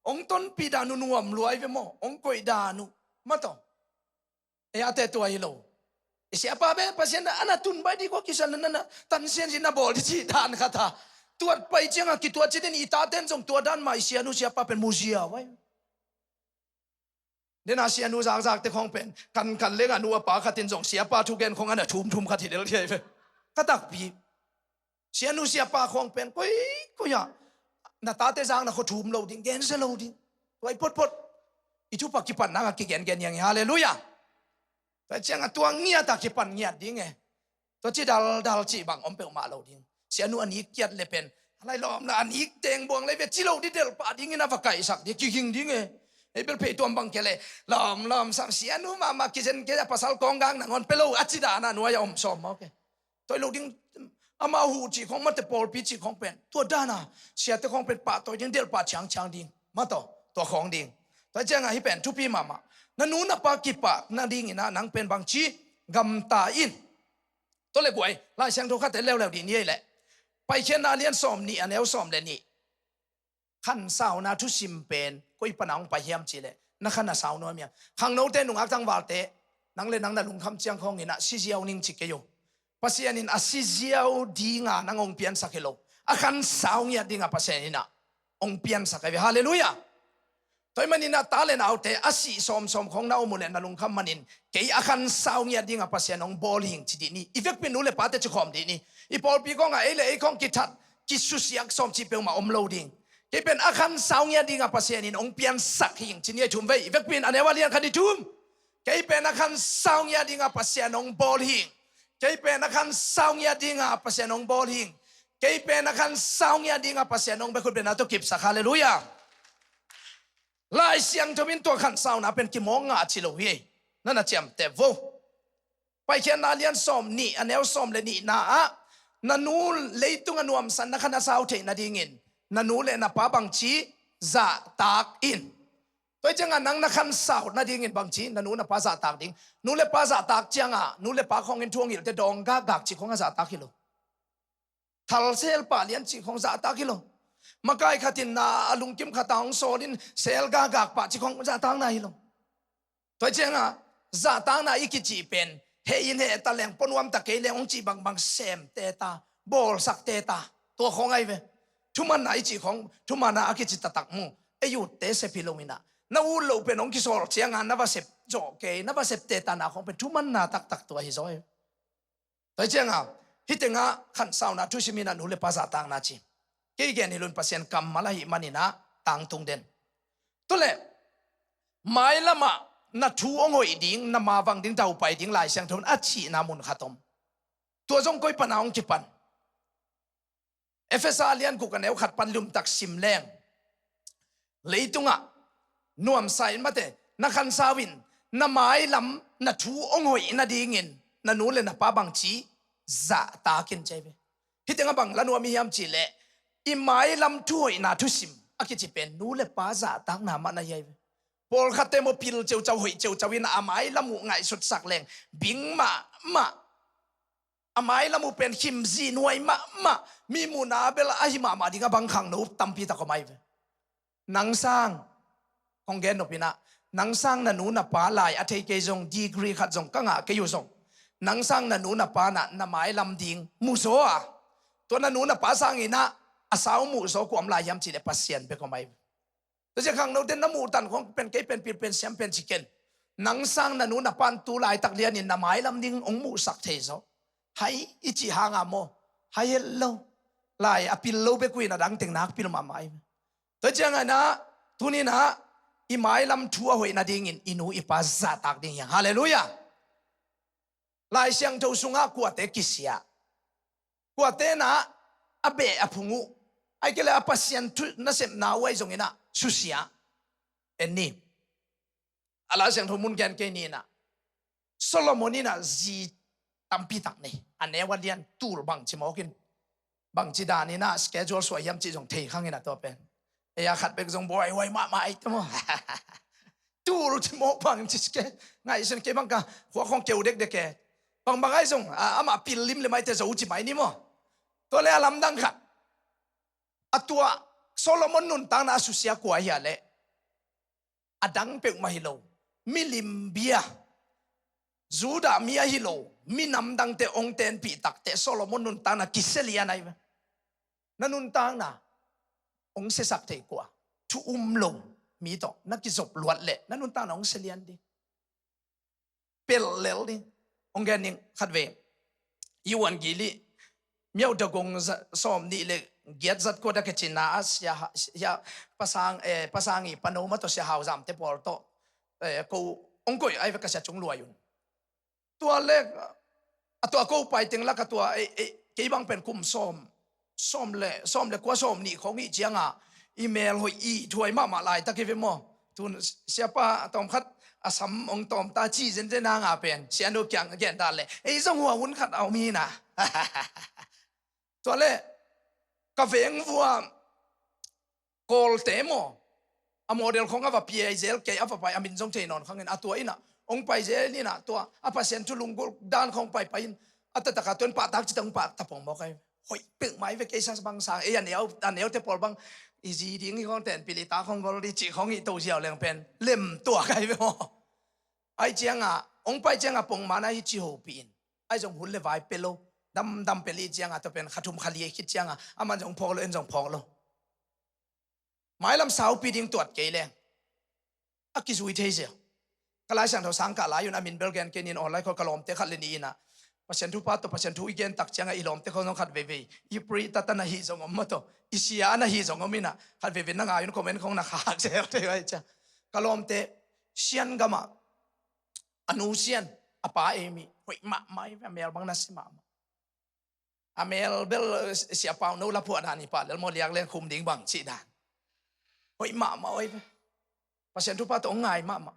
hong tonpih dan uh nuam lua ahi ve maw, hong koih dan uh mah tawh. Ei, a te tua hi lo. I siapa pen Pasian na, a na tun baih dih kua kisan na, na, na tansian zi na bawl dih cih dan khat a. Tuat pai ciangah kituat ci den, i taten zong tua dan mah i sianu siapa pen mu ziau ahi. Den a sianu zakzakte khawng pen kankan leng a nu a pa khat in zong siapa thugen khawng a na thumthum khat hi lel thei ve. Ka takpi. Sianu siapa khawng pen koikoi ah na tate zakna khua thum lo ding, gensia lo ding. Tua hi photphot i thupha kipan nang a kigengen hi hang hi. Halleluiah. Tua ciangah tua ngiat a kipan ngiat ding e. Tua ci daldal cih bang om peuhmah lo ding. Sianu a nik kiat le pen, a lai lawm la a nik teng buang lei ve ci lo dih, delh pah dingin a va kaihsak dih, kiging ding e. Ei bel phei tuam bang kia le, lawm lawm sam, sianu mahmah kizen kei a, pasal kawng gang nangawn pia lo a ci dan a nuai a om sawm mawk e. Tua hi lo ding, amau huh cih khawng mate, pawlpi cih khawng pen tua dan a, siate khawng pen pahtawi ding, delh pah ciangciang ding, mah tawh tua khawng ding. Tua ciangah hih pen thupi mahmah. Na nu na pa kipah nadingin ah nang pen bangci gamta in. Tua le guai, Lai Siangtho khat en leuleu dih ni ei leh, Paikhiatna a lian sawm nih, a neu sawm le nih. Khansauna thusim pen koi pana hong pai hiam cih leh, na kha na sau nuam hiam? Khangnote, nungak tangvalte, nang le nang na lungkham ciang khawngin ah si ziau ning ci kei uh. Pasian in a si ziau dinga nang hong piansak hi lo, a khansau ngiat dinga Pasian in ah hong piansak ahi ve. Halleluiah. Tua ahih manin ah ta le naute a sih sawmsawm khawng na om uh leh na lungkham manin, kei a khansau ngiat dinga Pasian hong bawl hing ci dih ni. I vekpi nu le pate ci khawm dih ni. I pawlpi khawngah ei le ei khawng kithat, kisusiak sawm cih peuhmah om lo ding. Kei pen a khansau ngiat dinga Pasian in hong piansak hing ci ni. A thum vei, i vekpi in a neu a lian khat, i thum. Kei pen a khansau ngiat dinga Pasian hong bawl hing. Kei pen a khansau ngiat dinga Pasian hong bawl hing. Kei pen a khansau ngiat dinga Pasian hong bia. Khut bengna tawh kipsak. Halleluiah. Lai Siangtho in tua khansauna pen kimawk ngah ci lo hi. Na na ciamteh vo. Paikhiatna lian sawm nih, a neu sawm le nihna ah, na nu, leitung a nuamsa na khansau theih nadingin na nu le na pa bangci zahtak in. Tua ciangah nang na khansau nadingin bangci na nu na pa zahtak ding. Nu le pa zahtak ciangah nu le pa khawngin thu hong hilhte dawng gakgak cih khawng a zahtak hi lo. Thal sel pah lian cih khawng zahtak hi lo. Makai khat in na a lungkim khat a hong sawl in sel gakgak pah cih khawng zahtakna hi lo. Tua ciangah zahtakna i kicih pen heh in heh ta leng, pua nuam ta kei leng hong cih bangbang semte ta, bawlsakte ta, tua khawng ahi ve. Thumanna i cih khawng, thumanna a kici taktak mu. Ei utte sep hi lo inah, na ut loh pen hong kisawl ciangah na va sep zawh kei, na va septe ta na khawng pen thumanna taktak tua hi zaw hi. Tua ciangah hih tengah khansauna thusim inah nu le pa zahtakna ci. Kei gen hi lo in Pasian kammal ahih maninah tangtung den. Tua leh mailamah na thu hong hoih ding, na ma vang ding, daupai ding Lai Siangtho in a cihna mun khat om. Tua zong koi pana hong kipan? Efesa lian guk a neu khat pan lumtak sim leng, leitungah nuamsa in mate, na khansau in na mailam na thu hong hoih nadingin na nu le na pa bangci zahtak in ci ahi ve. Hih tengah bang la nuam i hiam cihleh, i mailam thuhoihna thusim a kici pen nu le pa zahtakna mah na hi ahi ve. Pawlkhatte maw pil ceucau, hoih ceucau in a mailam uh ngaihsutsak leng bing mahmah. A mailam uh pen khimzih nuai mahmah, mi muhna bel ahi mahmah ding a bang khangno tampi tak om ahi ve. Nang sang, kong gen nop inah, nang sang na nu na pa lai a thei kei zong, degree khat zong ka ngah kei uh zong, nang sang na nu na pa nah na mailam ding muzaw a, tua na nu na pa sang inah a sau muhzaw kua om lai hiam cihleh Pasian bek om ahi ve. Tua ciang khangnote na muhtan khawng pen kei pen pil pen siam pen ci ken. Nang sang na nu na pan tu laitak lianin na mailam ding hong muhsak thei zaw. Hai i cih hanga maw? Hai het lo. Lai a pil lo bek uh in a dang teng nak pil mahmah hi. Tua ciangah inah tuninah i mailam thu a hoih nadingin i nu i pa zahtak ding hi hang. Halleluiah. Lai Siangtho sungah kuate kisia, kuate nah a beh a phung uh, ahih kei leh a Pasian thu nasepna uh ahi zong inah susia. En ni. A Lai Siangtho mun gen kei ni inah, Solomon inah zi tampi tak nei. A neu a lian tul bangci mawk in, bangci dan inah schedule suah hiam cih zong thei khang inah tua pen. Ei a khat bek zong buaihuai mahmah ei te maw? Tul ci mawk bang ci ke. Ngaihsun kei bang ka khua khawng keu dekdek e. Bangbang ahi zong a, amah pil limlim ahi te zo ci mai ni maw? Tua le a lamdang khat, a tua Solomon nuntakna a susia kua hi a leh, a dang peuhmah hi lo, milim bia, Judah mi ahi lo minam dangte hong tenpih takteh Solomon nuntakna kisia lian ahi ve. Na nuntakna hong siasak thei kua? Thu um lo mi tawh na kizop luat leh na nuntakna hong sia lian ding. Pelh lel ding. Hong gen ning khatvei. Yohan gili, Myaudagong za-, sawm nih le giat zat kua da kicinna ah sia ha-, sia pasang, eh, pasang i pano ma tawh sia Hau Zamte pawl tawh, eh, ko, hong koih ai ve ka sia cung luai un. Tua le, a tua ko pai teng lak a tua, eh, eh, kei bang pen kum sawm, sawm le, sawm le kua sawm nih khong ih cianga i mel hoih i thuai mahmah laitak hi ve maw? Tun siapa a tawmkhat a sam hong tawmta ci zenzen a nga pen sianu kiang a gen dan le ei zong hua hun khat a om hi na. Tua le ka veng vua Kawlte maw? A model khong a va piai zel kei a va pai a min zong thei nawn khangin a tua inah hong pai zel inah tua a Pasian thu lunggulh dan khong pai pai in a taktak a tua in pahtak cita hong pahtak pong mawk ai. Hoih peuhmah hi ve kei sa bang sang ei a neu, a neute pawl bang i zi ding hi khong ten pilita khong gol di cih khong i to ziau leng pen lem tuak ai ve maw? Ai cianga hong pai cianga pongmana hi ci hopih in ai zong hun le vai pe lo. Damdam pe li cianga tua pen kha thum kha li khit cianga aman zong phawk lo, en zong phawk lo. Mailam saupi ding tuat kei leng a kizui thei zel. Ka Lai Siangtho sang kah lai un a min bel gen kei nin online khol ka lawmte khat le ni inah Pasian thupha tawh Pasian thu i gen tak ciangah i lawmte khong zong khat veivei i pray ta ta na hi zong om maw tawh, i sia a na hi zong om inah khat veivei na ngai un, comment khong na khak zel thei vai cia. Ka lawmte, Sian gamah a nu Sian, a pa Amy, hoih mahmah i ve, a mel bang na si mahmah. A mel bel, eh, Sia Pau No la phuah dan hi pah lel maw, liak leng khum ding bang cih dan. Hoih mahmah oi ve. Pasian thupha tawh hong ngai mahmah.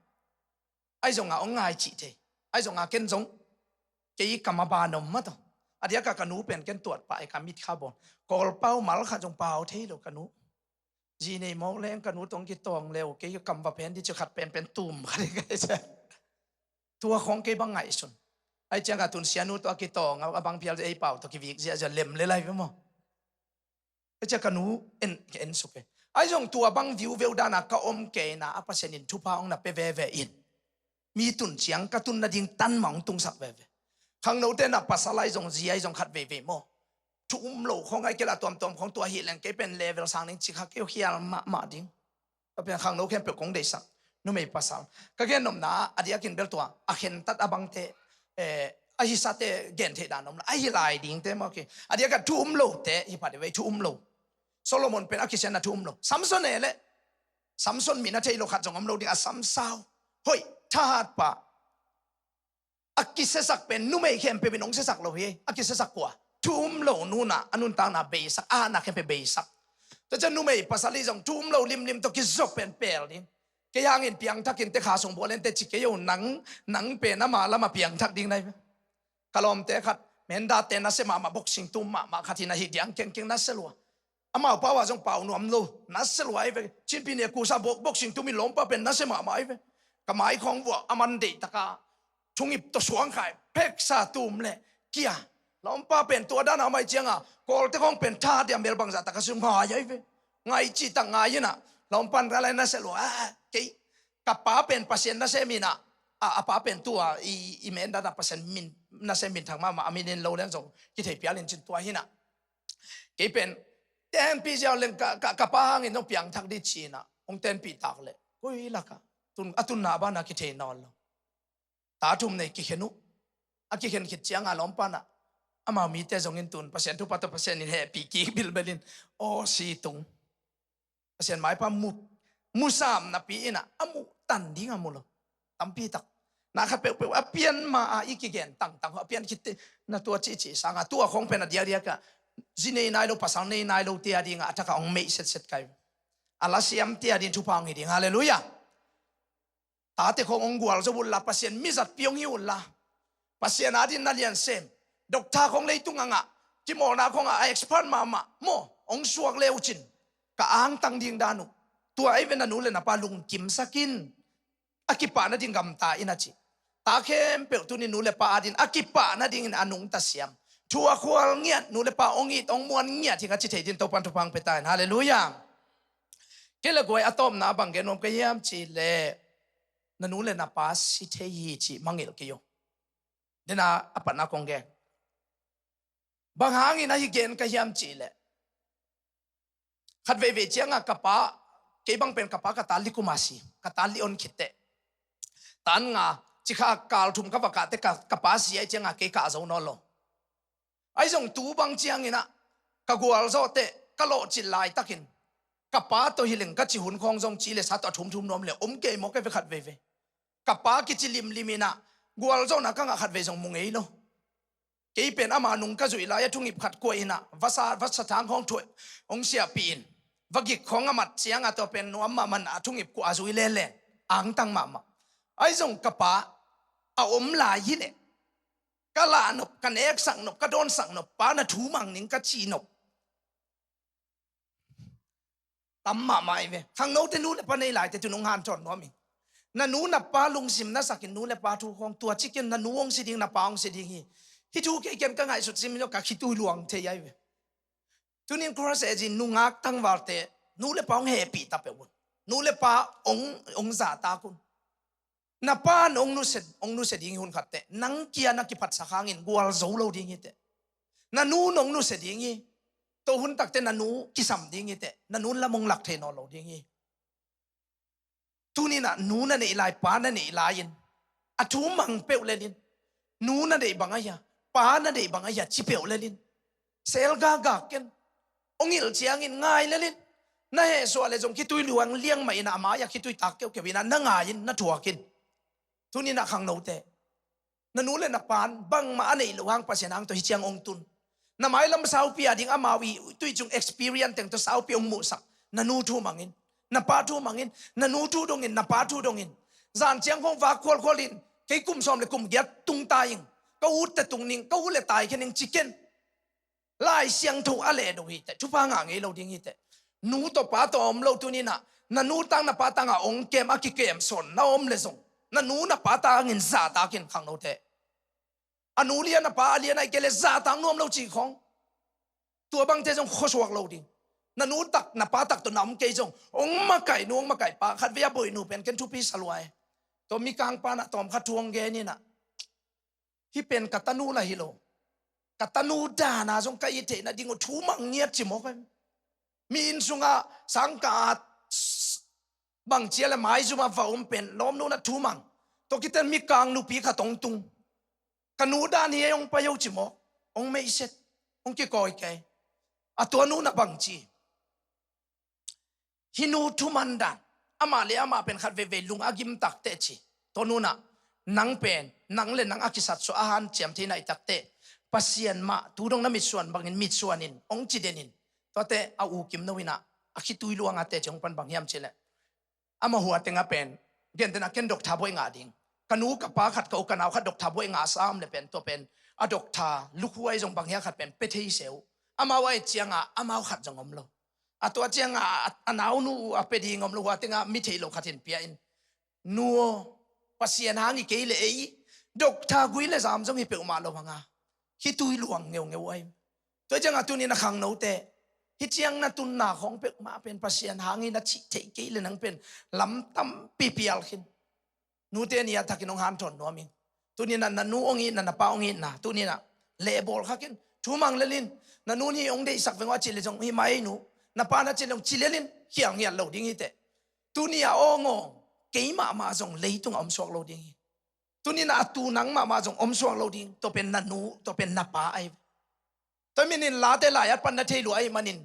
Ahi zonga hong ngai cih thei. Ahi zonga ken zong kei kam a ban om maw tawh. A diaka ka nu pen ken tuat pah e, ka mit kha bawn. Kawl pau mal khat zong pau thei lo ka nu. Zi nei mawk leng ka nu tawh kitawng leu kei kam va phen dih ci, khat penpen tum khat dih ka hi cia. Tua khong kei bang ngaihsun. Ahi ciangah tun Sianu tawh a kitawng a bang phial ei pau tawh kivik ziahziah lem le lai ve maw. Ahi ciah ka nu en, ka en suk e. Ahi zong tua bang viuveu dana ka om kei na a Pasian in thupha hong na pia veve in, mi tun ciang ka tun nading tan mah hong tungsak veve. Khangnote na pasal ahi zong zi ahi zong khat veivei maw. Thu um lo khong ahi kei la tuamtuam khong tua hi leng kei pen level sang ding ci kha kei khial mahmah ding. Tua pen khangno khempeuh kong deihsak. Numei pasal ka gen nopna a diakin bel tua a khentat a bangte, eh, a hisate gen theih dan om la, a hi lai dingte maw kei. A diaka thu um lote hi phat i vei, thu um lo. Solomon pen a kisianna thu um lo. Samson e le. Samson min a thei lo khat zong om lo ding, a samsau. Hoih, thahat pa. A kisiasak pen numei khempeuh in hong siasak lo hi. A kisiasak kua? Thu um lo nunah a nuntakna beisak, a hatna khempeuh beisak. Tua ciah numei pasal i zong thu um lo limlim tawh kizop pen pel ding. Kei hangin piangthakin te kha sung bual en te ci kei o, nang, nang pen ama lama piangthak ding nai ve. Ka lawmte khat, Menda te nasia mahmah, boxing tum mahmah khat hi na hi diang kengkeng nasia lua. Amau pau ah zong pau nuam lo, nasia lua ahi ve. Chinpi ne kusa bok, boxing tumin lawmpa pen nasia mahmah ahi ve. Ka mai khawng vuah a man deih taka thungip tawh suang khai, pheksa tum le kia. Lawmpa pen tua dana mai cianga Kawlte khawng pen tha dia mel bangzah taka sum ngai ahi ve. Ngai cih tak ngai inah lawmpan ralai nasia lua, ah, kei ka pa pen Pasian nasem inah, a, a pa pen tua i, i Menda na Pasian min nasem min thak mahmah, a min in lo leng zong kithei pialin cin tua hinah. Kei pen tenpi ziau leng ka, ka, ka pa hangin zong piangthak dih cinah hong tenpih tak leh koi lakah tun, a tunna a bana kithei nawn lo. Ta thum nei kikhen uh. A kikhen khit cianga lawmpanah amau mite zongin tun Pasian thupha tawh Pasian in hehpih kik bilbelin aw si tung. Pasian maipa mu, musam napi inah a muh tan ding a mu lo. Tampi tak na khat peuhpeuh a pian ma a i kigen tangtang a pian khit te na tua cihcih sanga tua khong pen a diakdiakah zi nei nai lo, pasal nei nai lo te a dingah a thakah hong meih setset kai. A lasiam te a ding thupha hong hi ding. Halleluiah. Tate khong hong gualzo unla, Pasian mizatpi hong hi unla, Pasian adin na liansem. Dokta khong leitung angah kimawlna khongah a expert mahmah maw hong suak le uh cin ka angtang ding dan uh. Tua ei ve, na nu le na pa lungkimsak in. A kipah nading gamta in a ci. Ta khempeuh tuni nu le pa adin a kipah nadingin a nungta siam, thu a khual ngiat, nu le pa hong it hong muan ngiat hi ka ci thei din Topan thupha hong pia ta in. Halleluiah. Kei le guai a tawpna a bang gen nuam ka hiam cih leh na nu le na pa si thei hi cih mangilh kei uh. Dena a patna kong gen. Bang hangin ahi gen ka hiam cih leh khat veivei cianga ka pa, kei bang pen ka pa ka ta li kuma si, ka ta li on khitteh tan nga cikha kal thum ka vakahte ka, ka pa si ahi cianga kei ka zo nawn lo. Ahi zong tu bang cianginah ka gualzawhteh ka lawhcin laitakin ka pa tawh hileng ka ci hun khawng zong ci le sa tawh a thumthum nuam le om kei mawk e ve khat veivei. Ka pa kici limlim inah gualzawhna ka ngah khat vei zong mu ngei lo. Kei pen ama nung ka zuih lai a thungip khat kuah inah vasa, vasa thang khawng thuah hong siahpih in vagik khawng a mat cianga tua pen nuam mahmah a thungip kuah a zui lelen angtang mahmah. Ahi zong ka pa a om lai hileh ka lahnop, ka neksak nop, ka dawnsak nop, pa na thu mang ning ka ci nop tam mahmah i ve. Khangnote nu le pa nei laite tu nung hanthawn nuam ing. Na nu na pa lungsim na sakin nu le pa thu khawng tua cikin na nu hong si ding, na pa hong si ding hi. Hih thu kei ken ka ngaihsut sim in ka khitui luang thei ai ve. Tunin cross edgin nungak tangvalte nu le pa hong hehpih ta peuh un. Nu le pa hong, hong zahtak un. Na pa in hong nusia, hong nusia ding hi hun khatteh nang kia na kiphatsak hangin gualzo lo ding hiteh. Na nu in hong nusia ding hi. Tua hun takteh na nu kisam ding hiteh. Na nu in lam hong lak thei nawn lo ding hi. Tuninah nu na neih lai, pa na neih lai-in a thu mang peuh lelin nu na neih bang ahi a, Pa na deih bang ahi a ci peuh lel in. Sel gakgak ken. Hong hilh ciangin ngai lel in. Na hehsuah le zong khitui luang liang mah in a, a mai-ah khitui tak keukeu in a, na ngai in, na thuak in. Tuni-in a khangnote, na nu le na pa'n bangmah a neih loh hang Pasian hang tawh hih ciang hong tun. Na mailam saupi a ding amau i tui cung experience teng tawh saupi hong muhsak. Na nu thu mang in, na pa thu mang in, na nu thu dong in, na pa thu dong in. Zan ciang khong vak khualkhual in, kei kum sawm le kum giat tung ta ing, ka utte tung ning, ka u le tai khe ning ci ken. Lai Siangtho a leh do hi teh, thupha ngah ngei lo ding hi teh. Nu tawh pa tawh om lo tuni-in a, na nu tang na pa tang a hong kem a kikem sawn na om le zong, na nu na pa tangin zahtakin khangnote. A nu lian a pa a lian ahih kei leh zahtak nuam lo cih khong. Tua bangte zong khuasuak lo ding. Na nu tak na pa tak tawh na om kei zong, hong makaih nu hong makaih pa, khatvei a boih nu pen ken thupi sa lua e. Tua Mikang pa'n a tawm khat thu hong gen in a, hih pen ka tanu lah hi lo, ka tanu dan a zong ka it theih nading uh thu mang ngiat ci mawk e. Mi inn sungah sangkah a bangci a le maizum a va om pen lawmnu in a thu mang. Tua khit teh Mikang nupi khat hong tung. Ka nu dan hi ei, hong pai o ci mawk. Hong meihset, hong kikawi kei. A tua nu in a bangci, hih nu thuman dan, amah le amah pen khat veivei lung a gim tak teh ci. Tua nu in a, nang pen, nang le nang a kisatsuah a hanciam thei nai tak teh, Pasian mah tu dong na mitsuan bangin mitsuan in, hong ci den in. Tuate a u Kim No in a, a khitui luang a teh ci hong pan bang hiam cih leh, ama hua teng a pen, gentehna ken doctor buaih ngah ding. Ka nu ka pa khat, ka u ka nau khat doctor buaih ngah sam le pen, tua pen a doctor lukhuai zong bang hia khat pen pia thei se uh. Amau a et ciang a, amau khat zong om lo. A tua ciang a, a, a naunu uh a pia ding om lo, hua teng a mi theih lo khat in pia in. Nu aw, Pasian hang hi kei leh ei, doctor gui le zam zong hi peuhmah lo hang a, khitui luang ngeungeu ahi. Tua ciang a tuni-in a khangnote, hih ciang na tunna khong peuhmah pen Pasian hang hi na cih theih kei leh nang pen lam tampi pial khin. Nute ni a thakin hong hanthawn nuam ing. Tuni-in a na nu hong itna, na pa hong itna, tuni-in a lehbawl kha ken. Thu mang lel in, na nu in hih hong deihsak veng aw a cih leh zong, hih mai nu, na pa in a cih leh zong ci lel in, khial ngiat lo ding hi teh. Tuni a awng aw, kei mahmah zong leitung a omsuak lo ding hi. Tuni-in a tu nang mahmah zong omsuak lo ding, tua pen na nu, tua pen na pa ahi. Tua ahih manin Late lai-at pan na thei lua ahih manin,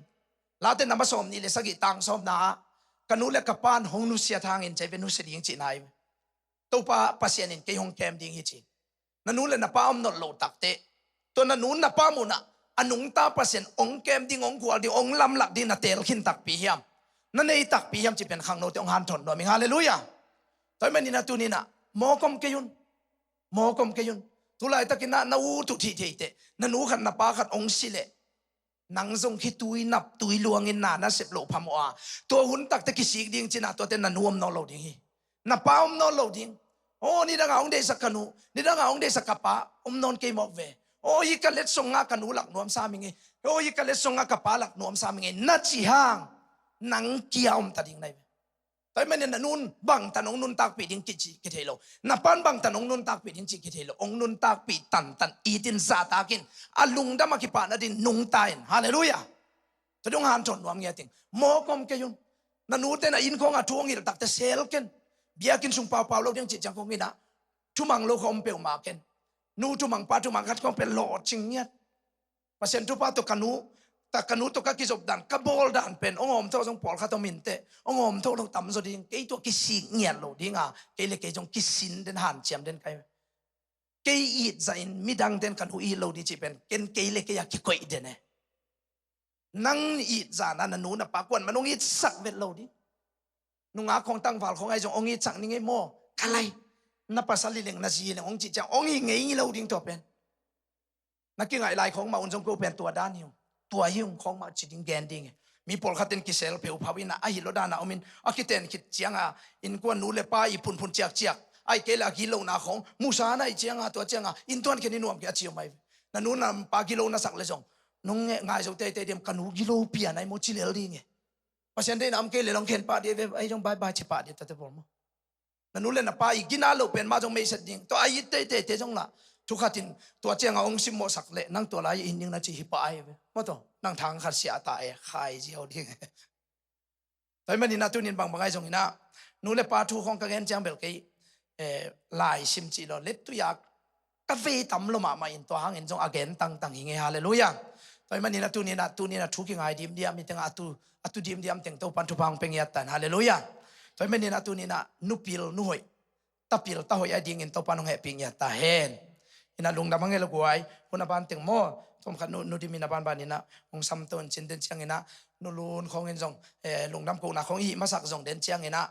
Late na ma sawm nih le sagih tang sawmna ah, ka nu le ka pa'n hong nusiat hangin cei ve nusia ding cihna ahi. Topa Pasian in kei hong kem ding hi ci. Na nu le na pa om nawn lo tak teh, tua na nu na pa munah a nungta Pasian hong kem ding, hong gual ding, hong lamlak ding na teel khin takpi hiam, na nei takpi hiam cih pen khangnote hong hanthawn nuam ing. Halleluiah. Tua ahih manin a tuni-in a mawk om kei un. Mawk om kei un. Tulaitakin a na ut uh thih thei teh, na nu khat na pa khat hong si leh, nang zong khitui nap tui luangin na na sep loh phamawh a, tua hun tak teh kisik ding cih na, tuate na nu om nawn lo ding hi. Na pa om nawn lo ding. Aw, nidang a hong deihsak ka nu, nidang a hong deihsak ka pa om nawn kei mawk ve. Aw, hih ka letsong ah ka nu lak nuam sam ing ei. Aw, hih ka letsong ah ka pa lak nuam sam ing ei, na cih hang, nang kia om ta ding na hi ve. Tua ahih manin na nu'n bangtan hong nuntakpih ding kici kithei lo, na pa'n bangtan hong nuntakpih ding cih kithei lo, hong nuntakpih tantan, itin zahtakin, a lungdam a kipah nading nungta in. Halleluiah. Tua dong hanthawn nuam ngiat ing. Mawk om kei un. Na nute na inn khawng a thu hong hilh tak teh sel ken. Biakinn sung paupau lo ding cih ciang khawng in a, thu mang lo khawng om peuhmah ken. Nu thu mang, pa thu mang khat khawng pen lawhcing ngiat. Pasian thupha tawh ka nu, ta ka nu tawh ka kizop dan, ka bawl dan pen hong awmtho zong pawlkhat om in teh, hong awmtho lo tamzaw ding, kei tawh kisik ngiat lo ding a, kei le kei zong kisin den, hanciam den ka hi. Kei it zahin midangte'n ka nu it lo ding cih pen ken kei le kei a kikoih den e. Nang it zan a na nu na pa kuaman hong itsak vet lo ding. Nungak khawng tangval khawng ahi zong hong itsak ning ei maw. Ka lai, na pasal hi leng, na zi hi leng hong cih ciang hong hi ngei lo ding tua pen. Na kingaih lai khawng mah un zong ko pen tua dan hi ung, tua hi ung khawng mah ci ding gen ding e. Mi pawlkhat in kisel pheuphau in a, ahi lo dan a om in, a kiten khit ciang a, innkuan nu le pa i phunphun ciakciak, ahih kei leh a gilona khawng musa na hih ciang a, tua ciang a inntuan khen i nuam kei a ci om ahi ve. Na nu na pa gilo na sak leh zong, nong ngai zo teitei diam, ka nu gilo pian ahi maw ci lel ding e. Pasian deihna om kei leh long khen pah dih ve, ahi zong bye bye ci pah dih tate pawl maw. Na nu le na pa i gina loh pen mah zong meihset ding. Tua a it teitei te zong lah, thu khat in tua ciang a hong simmawhsak leh nang tua lai in ding na ci hi pah ahi ve. Maw tua, nang thang khat siah ta e, khai ziau ding. Tua ahih manin a tuni-in bangbang ahi zongin a, nu le pa thu khawng ka gen ciang bel kei, eh, lai sim cih lo, lettui a ka vei tam lo mahmah in tua hangin zong a gen tangtang hi ngei. Halleluiah. Tua ahih manin a tuni-in ah, tuni-in ah thu kingai dimdiam mi tengah a tu, a tu dimdiam teng Topan thupha hong pia ngiat ta in. Halleluiah. Tua ahih manin a tuni-in ah nupil nuhoih, tapil tahoih a dingin Topan hong hehpih ngiat ta hen. Ina lungdam a ngei lo guai, hun a ban teng maw, tawmkhat nu, nu Dim in a banban ina hong samto in cin den ciang ina, nu Lun khawng in zong, eh, lungdam kohna khawng i hih masak zong den ciang ina,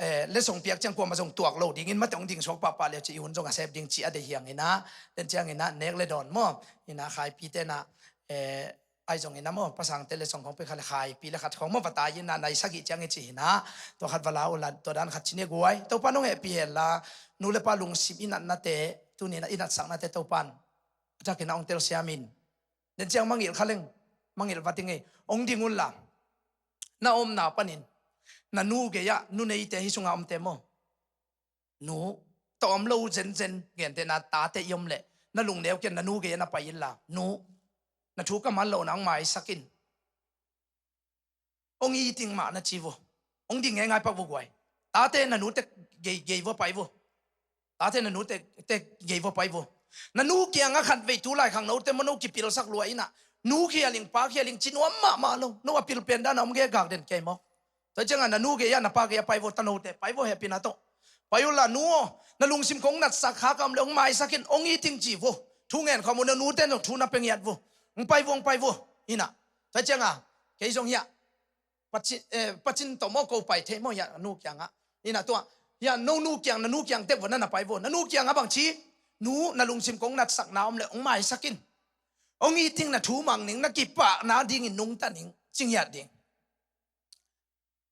eh, letsong piak ciang kuamah zong tuak lo dingin mate hong ding suak pahpah leu ci i hun zong a sep ding ci a deih hiang ina, den ciang ina nek le dawn maw, ina Khaipi te na, eh, ai zong ina maw, pasangte letsong khawng pek khat le Khaipi le khat khawng maw, va tai ina nai sagih ciang i ci ina, tua khat va la uh la, tua dan khat ci ni guai. Topan hong hehpih hen la, nu le pa lungsim i natnate, tuni ina i natsaknate Topan a thakin a hong telsiam in. Den ciang mangilh kha leng, mangilh va ding ei, hong ding un la. Na omna panin, na nu gei-ah, nu neite hih sunga omte maw, nu, tawh om lo zenzen, gentehna tate i om leh, na lungneu kian na nu gei-ah na pai in la, nu, na thu ka man lohna hong maisak in. Hong it ing mah na ci vo. Hong ding ngeingai pak vo guai. Tate na nute gei, gei vo pai vo. Tate na nute, te gei vo pai vo. Na nu kiangah khatvei tu lai khangnote maw no kipilsak lua ina, nu khial ing, pa khial ing ci nuam mahmah lo. No a pil pen dan a om gei gak den kei maw. Tua ciangah na nu gei-ah na pa gei-ah pai vo, tanote pai vo, hehpihna tawh. Pai uh la nu aw, na lungsim kong natsak kha ka om le hong maisak in, hong it ing ci vo. Thu ngen khawm uh, na nute na thu na pia ngiat vo. Hong pai vo, hong pai vo. Ina. Tua ciangah kei zong hiah Pacin, eh, Pacin tawh maw ko pai thei maw hiah nu kiangah. Ina tua, hiah no nu kiang, na nu kiang tek vo na na pai vo. Na nu kiangah bang ci, nu, na lungsim kong natsakna om le hong maisak in. Hong it ing, na thu mang ning, na kipahna dingin nungta ning, ci ngiat ding.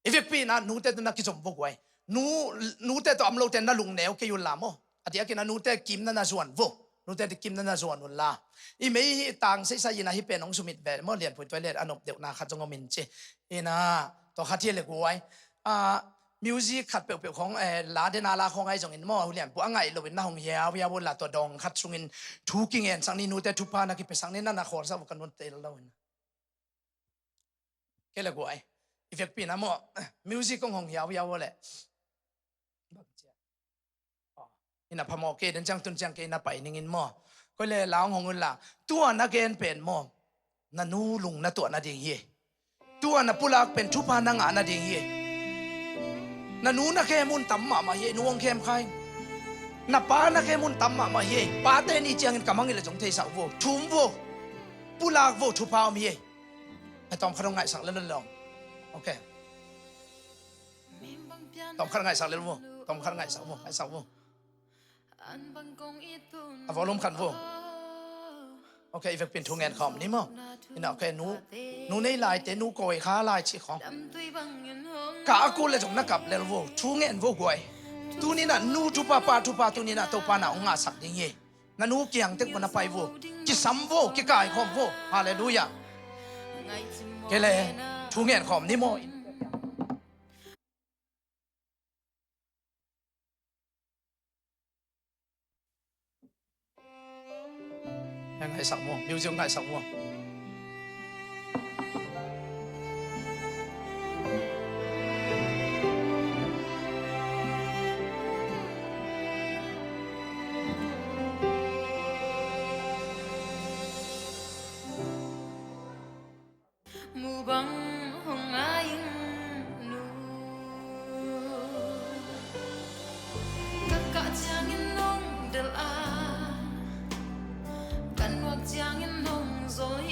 I vekpi ina nute tawh na kizom vo guai. Nu, nute tawh om lote na lungneu kei un la maw. A diakin a nute kimna na zuan vo. Nute tawh kimna na zuan un la. I mei hi tang seisai ina hih pen hong sumit ve maw, Lianpui tua le a nop deuhna khat zong om in ci. Ina, tua khat hi le guai. Ah, music khat peuhpeuh khawng, eh, la dena la khawng ai zongin maw, Lianpui a ngaih loin na hong hiauhiau un la, tua dawng khat sungin thu kingensak ni, nute thupha na kipiasak ni, na na khawlsak vo ka nunte lo ina. Kei le guai. I vekpi ina maw, music kong hong hiauhiau le. Bang cia. Aw, ina phamawh kei den ciang tun ciang kei na pai ning in maw. Koi le la hong hong un la. Tua na gen pen maw, na nu lung na tuah nading hi. Tua na pulak pen thupha na ngah nading hi. Na nu na khem un tam mahmah hi, nu hong khem kha ing. Na pa na khem un tam mahmah hi. Pate ni ciangin ka mangilh le zong theisak vo. Thum vo. Pulak vo, thupha om hi. Tawmkhat hong ngaihsak lel lawm. Ok. Tawmkhat ngaihsak lel vo. Tawmkhat ngaihsak vo. Ngaihsak vo. A volume khan vo. Ok, i vekpi in thu ngen khawm ni maw. Ina, ok, nu, nu nei laite, nu kawi kha lai cih khawng. Ka a kul le zong na kap lel vo. Thu ngen vo guai. Tuni-in ah nu thupha, pa thupha, tuni-in ah Topa na hong ngahsak ding hi. Na nu kiang tek vo na pai vo. Kisam vo, kikaikhawm vo. Halleluiah. Kei le thu ngen khawm ni maw. Ngaihsak vo, music ngaihsak vo. Mubang hong ngai ing nu. Ka kah ciangin hong delh a, ka nuak ciangin hong zawi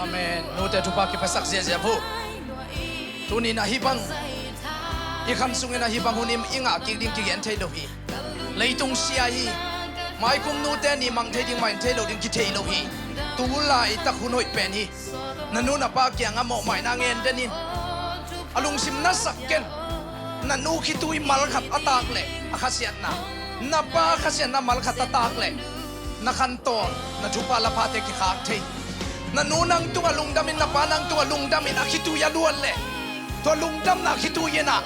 Amen. Nute thupha kipiasak ziahziah uh. Tuni-in ahi bang i kham sungin ahi bang hun i ngah kik ding kigen thei lo hi. Leitung sia hi. Maikum nute ni mang thei ding, mang thei lo ding kithei lo hi. Tu laitak hun hoih pen hi. Na nu na pa kiangah mawhmaina ngen den in. A lungsim na sak ken. Na nu khitui mal khat a tak leh a khasiatna, na pa khasiatna mal khat a tak leh na khantawn, na thupha laphate kikhak thei. Na nu nang tungah lungdamin, na pa nang tungah lungdamin a khitui a luan leh, tua lungdamna khitui inah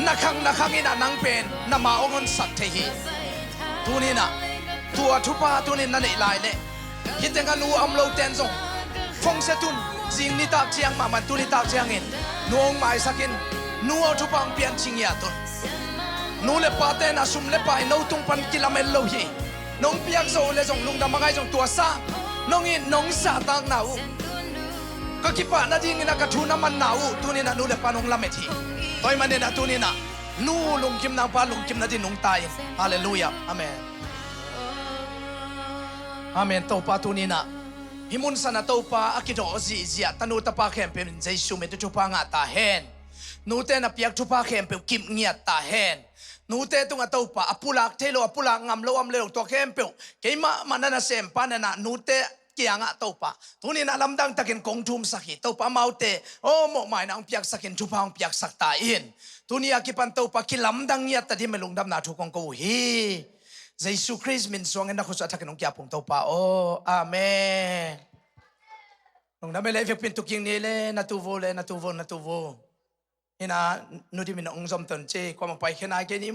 na khang, na khang inah nang pen na ma hong honsak thei hi. Tuninah tua thupha tunin na neih lai leh, hih tengah nu a om lo ten zong phone set un. Zing nitak ciang mahmah, tu nitak ciangin nu hong maisakin, nu aw thupha hong piancing ngiat un. Nu le pa ten a sum le pai no tung pan kilamen lo hi. Nong piak zo le zong lungdam a ngai zong tua sa, nong it nong sahtakna uh, ka kipah nadingin a ka thu na manna uh tuninah nu le pa nong lamet hi. Tua ahih maninah tuninah nu lungkim nang pa lungkim nading nungta in. Halleluiah. Amen. Amen. Topa tuninah hih mun sanah Topa a kidawh zihziah tanu tapa khempeuh in Jesu min tawh thupha ngah ta hen. Nute na piak thupha khempeuh kip ngiat ta hen. Nute tungah Topa a pulak thei lo, a pulak ngam lo om le lo, tua khempeuh keimah mah na nasempa nenah nute kiangah Topa tuninah lamdang takin kong thumsak hi. Topa amaute aw mawhmaina hong piaksakin thupha hong piaksak ta in. Tuni a kipan Topa kilamdang ngiat ta ding lungdamna thu kong ko uh hi. Jesu Khrist min suangin na khutsung a thakin hong kiapung Topa aw. Amen. Lungdam e le, vekpin tuking ni le, na tuvo le, na tuvo, na tuvo. Hina nu dimin hong zomton ci, kuamah pai khe nai kei ni.